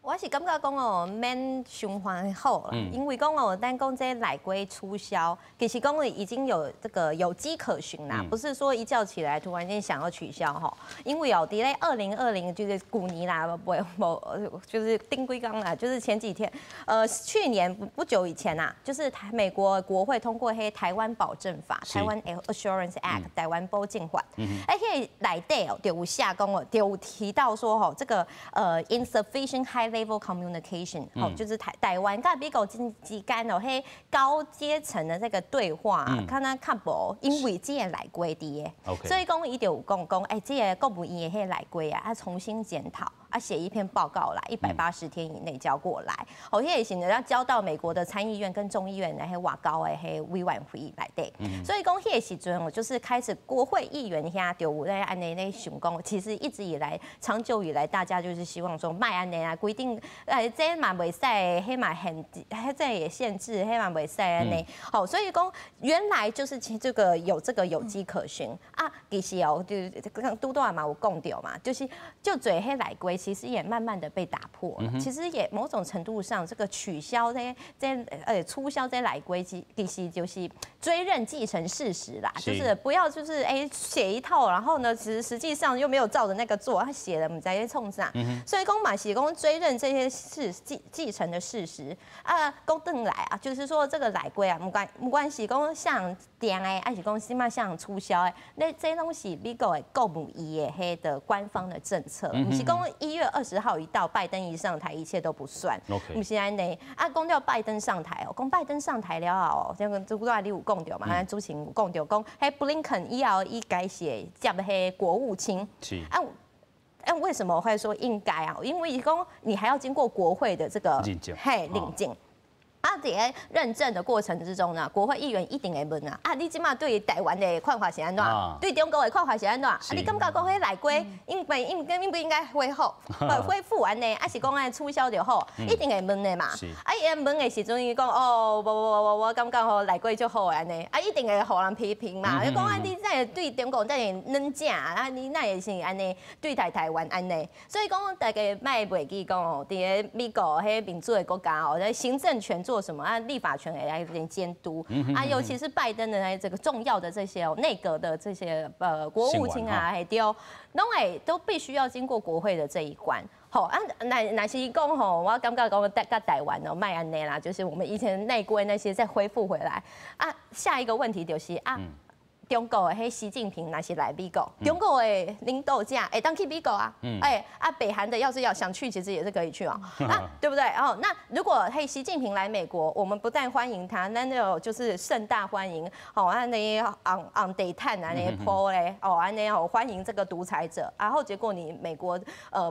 B: 我是感覺講哦，免傷煩惱啦，因為講哦，咱講這內規取消，其實講已經有這個有跡可循啦，不是說一覺起來突然間想要取消吼。因為哦，佇咧2020就是舊年啦，無無就是頂幾工啦，就是前幾天，去年不久以前呐，就是美國國會通過彼台灣保證法，台灣 Assurance Act，台灣保證法。哎，彼个內底哦，就有寫講哦，就有提到說吼，這個insufficient high level communication，吼，就是台灣佮美國之間哦，彼高階層的這個對話，可能較無，因為這個內規佇的，所以講伊就有講講，欸，這个國務院的彼內規啊，啊重新檢討。啊，寫一篇報告來，180天以內交過來。哦，彼個時陣要交到美國的參議院跟眾議院的彼外交的彼委員會內底。所以講彼個時陣，我就是開始國會議員遐就有咧按呢咧想講，其實一直以來，長久以來，大家就是希望說，莫按呢啊規定，哎，這嘛袂使，彼嘛限，彼這也限制，彼嘛袂使按呢。好，所以講原來就是這個有這個有跡可循啊。其實哦，就剛拄拄仔嘛有講著嘛，就是就濟彼內規。其實也慢慢的被打破了。其實也某種程度上，這個取消這取消這內規，其實就是追認既成事實啦。就是不要就是哎寫一套，然後呢，其實實際上又沒有照着那個做，他寫了毋知咧創啥。所以講嘛是講追認這些事既成的事實啊，講轉來啊，就是說這個內規啊，毋管是講啥人定的，還是講這馬啥人取消的，那這攏是美國的國務院的彼个官方的政策，毋是講1月20號一到，拜登一上台，一切都不算。毋是按呢啊，講著拜登上台哦，講拜登上台了後，這個拄仔你有講著嘛？咱主持人有講著，講彼布林肯以後應該是會接彼國務卿。啊。啊，為什麼會說應該啊？因為講你還要經過國會的這個嘿認證。啊，佇咧認證的過程之中呢，國會議員一定會問啊，啊，你這馬對台灣的看法是按怎？對中國的看法是按怎？啊，你感覺講彼內規應不應該恢復按呢？還是講愛取消就好？一定會問的嘛。啊，伊問的時陣，伊講哦，無無無，我感覺吼內規足好按呢，啊，一定會予人批評嘛。你講啊，你怎會對中國遮爾軟正？啊，你哪會是按呢對待台灣按呢？所以講大家莫袂記講哦，佇咧美國彼民主的國家哦，行政權做什麼啊？立法權也來監督啊，尤其是拜登的這個重要的這些哦，內閣的這些國務卿啊，還對，攏會都必須要經過國會的這一關。好啊，若是講吼，我感覺講佮台灣哦，莫按呢啦，就是我們以前內規那些再恢復回來啊。下一個問題就是啊，中國的彼習近平若是來美國，中國的領導者會當去美國啊，欸啊，北韓的要是要想去，其實也是可以去哦，啊，對不對？哦，那如果彼習近平來美國，我們不但歡迎他，那就是盛大歡迎，哦，按呢紅地毯按呢鋪咧，哦，按呢哦歡迎這個獨裁者，然後結果你美國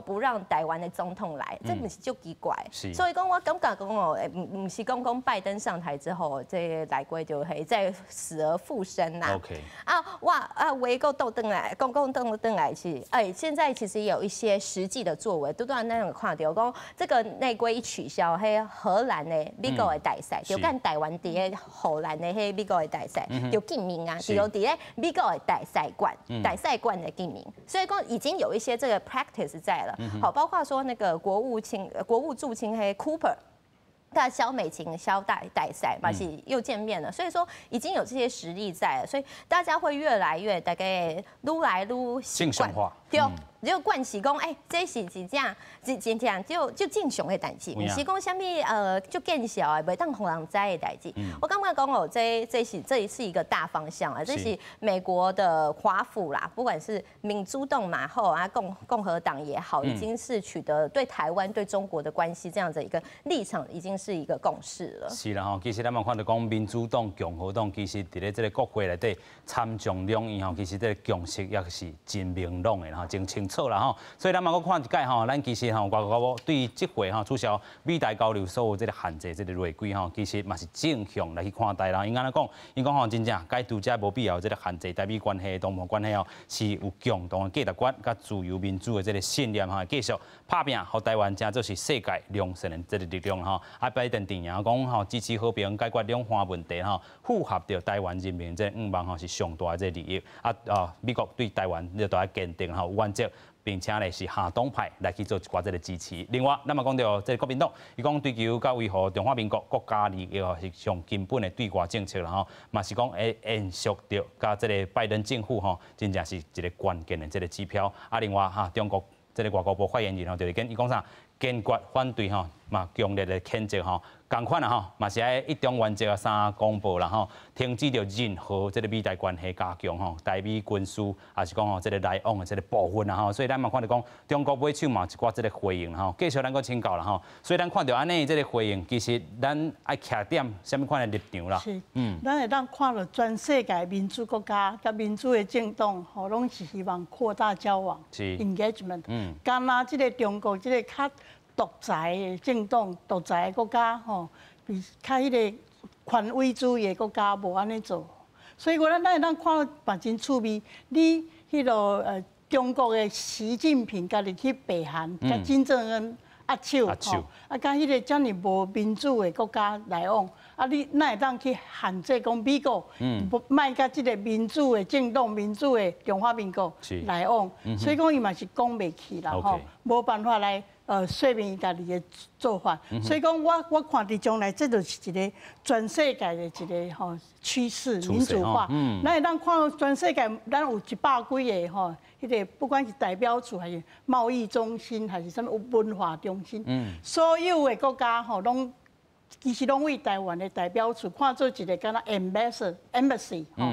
B: 不讓台灣的總統來，這毋是足奇怪？所以講我感覺講哦，毋是講講拜登上台之後，這內規就會再死而復生啦。啊，哇啊，話閣倒轉來，講講倒轉來是，哎，現在其實有一些實際的作為，拄拄仔咱有看著講，這個內規一取消，彼荷蘭的美國的大使，就佮台灣佇咧荷蘭的彼美國的大使就見面啊，就佇咧美國的大使館，大使館的見面，所以講已經有一些這個 practice 在了。好，包括說那個國務卿、國務助卿彼 Cooper。佮蕭美琴、蕭大使嘛是又見面了，所以說已經有這些實力在了，所以大家會越來越大概愈來愈習慣，對，就慣勢講，欸，這是真正真真正就正常的代誌，毋是講啥物足見笑的，袂當予人知的代誌。我感覺講哦，這是一個大方向啊，這是美國的華府啦，不管是民主黨嘛好啊，共和黨也好，已經是取得對台灣對中國的關係這樣子一個立場，已經是一個共識了。
A: 是啦吼，其實咱嘛看著講民主黨、共和黨，其實佇咧這個國會內底參眾兩院吼，其實這個共識也是真明朗的吼，真清楚啦吼。所以咱嘛閣看一擺吼，咱其實吼外交部對這回吼取消美台交流所有這個限制這個內規吼，其實嘛是正向來去看待啦。𪜶按呢講，𪜶講吼真正解除這無必要這個限制，台美關係、同盟關係吼，是有共同的價值觀佮自由民主的這個信念吼，繼續拍拚，予台灣成做是世界良善的這個力量吼。啊，拜登陣營講吼支持和平解決兩岸問題吼，符合著台灣人民這個願望吼，是上大的這個利益。啊啊，美國對台灣就愛堅定吼原則，並且咧是下黨派來去做一寡這個支持。另外，咱嘛講著這個國民黨，伊講追求佮維護中華民國國家利益是上根本的對外政策啦吼，嘛是講會延續著佮這個拜登政府吼，真正是一個關鍵的這個指標。啊，另外哈，中國這個外交部發言人吼，就是講伊講啥，堅決反對吼，嘛強烈的譴責吼，仝款啦吼，嘛是愛一中原則啊三公報啦吼，停止著任何這個美台關係加強吼，台美軍事抑是講吼這個來往的這個部分啦吼，所以咱嘛看著講中國尾手嘛一寡這個回應吼，繼續咱閣請教啦吼，所以咱看著按呢這個回應，其實咱愛徛點啥物款的立場啦？
C: 是，咱會當看著全世界民主國家佮民主的政黨吼，攏是希望擴大交往，engagement，敢若這個中國這個較獨裁的政黨、獨裁的國家吼，比較彼個權威主義的國家無按呢做，所以講咱會當看嘛真趣味。你彼個中國的習近平家己去北韓，佮金正恩握手吼，啊，佮彼個遮爾無民主的國家來往，啊，你哪會當去限制講美國，莫佮這個民主的政黨、民主的中華民國來往？所以講伊嘛是講袂去啦吼，無辦法來說明伊家己的做法。所以講我看佇將來，這就是一個全世界的一個吼趨勢，民主化。咱會當看全世界，咱有100幾个吼，彼個不管是代表處，還是貿易中心，還是啥物文化中心，所有的國家吼，攏其實攏為台灣的代表處看做一個敢若 embassy 吼，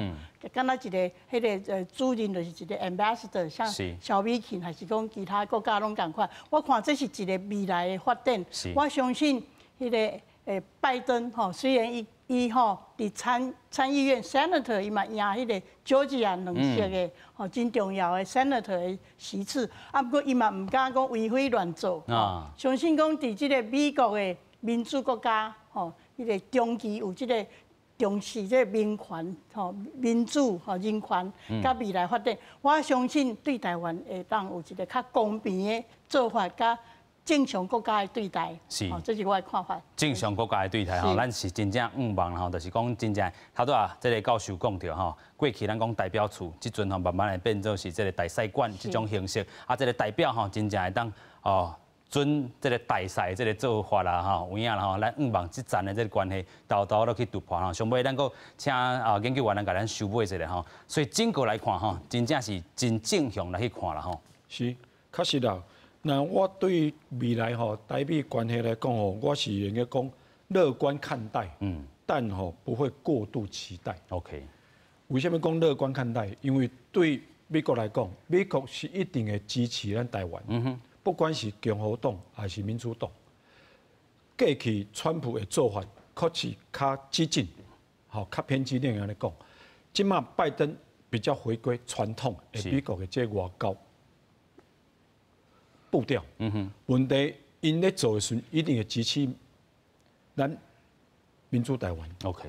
C: 敢若一個彼個主任就是一個 ambassador，像蕭美琴還是講其他國家攏仝款。我看這是一個未來的發展。我相信彼個拜登吼，雖然伊吼佇參議院 senator，伊嘛贏彼個 Georgia 兩席的吼真重要的 senator 的席次，啊，毋過伊嘛毋敢講為非亂做。相信講佇這個美國的民主國家吼，彼個長期有這個重視這個民權吼、民主吼、人權佮未來發展，我相信對台灣會當有一個較公平的做法，佮正常國家的對待。這是我的看法。
A: 正常國家的對待吼，咱是真正向望吼，就是講真正頭拄仔這個教授講著吼，過去咱講代表處，這陣吼慢慢會變做是這個大使館這種形式，啊，這個代表吼真正會當哦。準這個大使這個做法啦，吼，有影啦吼，咱向望這層的這個關係，沓沓落去突破吼。上尾咱閣請啊研究員來共咱收尾一下吼。所以整個來看吼，真正是真正向來去看啦吼。
D: 是，確實啦。那我對未來吼台美關係來講吼，我是用該講樂觀看待，但吼不會過度期待。 為啥物講樂觀看待？因為對美國來講，美國是一定會支持咱台灣。不管是共和黨還是民主黨，過去川普的做法確實較激進，吼較偏激點按呢講。這馬拜登比較回歸傳統的美國的這個外交步調。問題𪜶咧做的時陣，一定會支持咱民主台灣。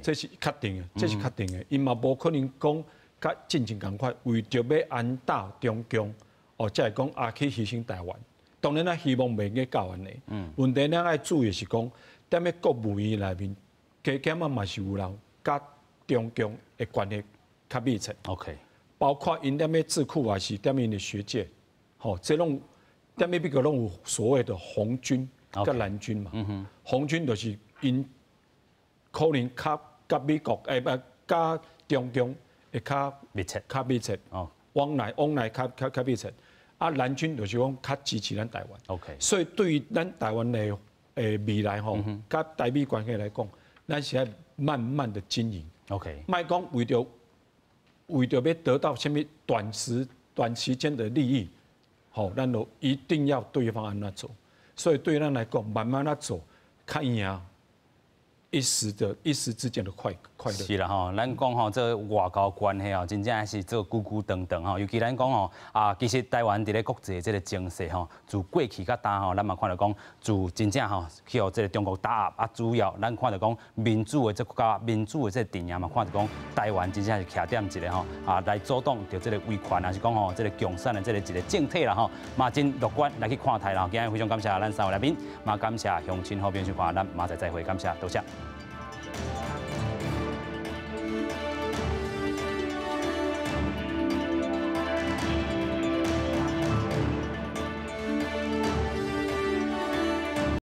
D: 這是確定的，這是確定的。𪜶嘛無可能講佮進前仝款，為著欲安打中共，哦，才會講啊去犧牲台灣。當然咱希望袂去到按呢。問題咱愛注意的是講，踮咧國務院內面，加減仔嘛是有人佮中共的關係較密切。 包括𪜶踮咧智庫還是踮𪜶的學界，吼，這攏踮咧美國攏有所謂的紅軍佮藍軍嘛。紅軍就是𪜶可能較佮美國，欸，不，佮中共會較
A: 密切，
D: 較密切，往來較密切。啊，藍軍就是講較支持咱台灣。 所以對於咱台灣的未來吼，佮台美關係來講，咱是愛慢慢的經營。 莫講為著欲得到啥物短時間的利益，吼，咱就一定要對方按怎做。所以對咱來講，慢慢仔做，較贏一時之間的快樂。
A: 是啦吼，咱講吼，這外交關係哦，真正是做久久長長吼。尤其咱講吼啊，其實台灣佇咧國際這個情勢吼，自過去到今吼，咱嘛看著講，自真正吼去予這個中國打壓啊，主要咱看著講民主的這國家，民主的這個陣營嘛，看著講台灣真正是徛踮一個吼啊來阻擋著這個威權，還是講吼這個共產的這個一個政體啦吼，嘛真樂觀來去看待啦。今日非常感謝咱三位來賓，嘛感謝鄉親好朋友收看，咱明仔載再會，感謝多謝。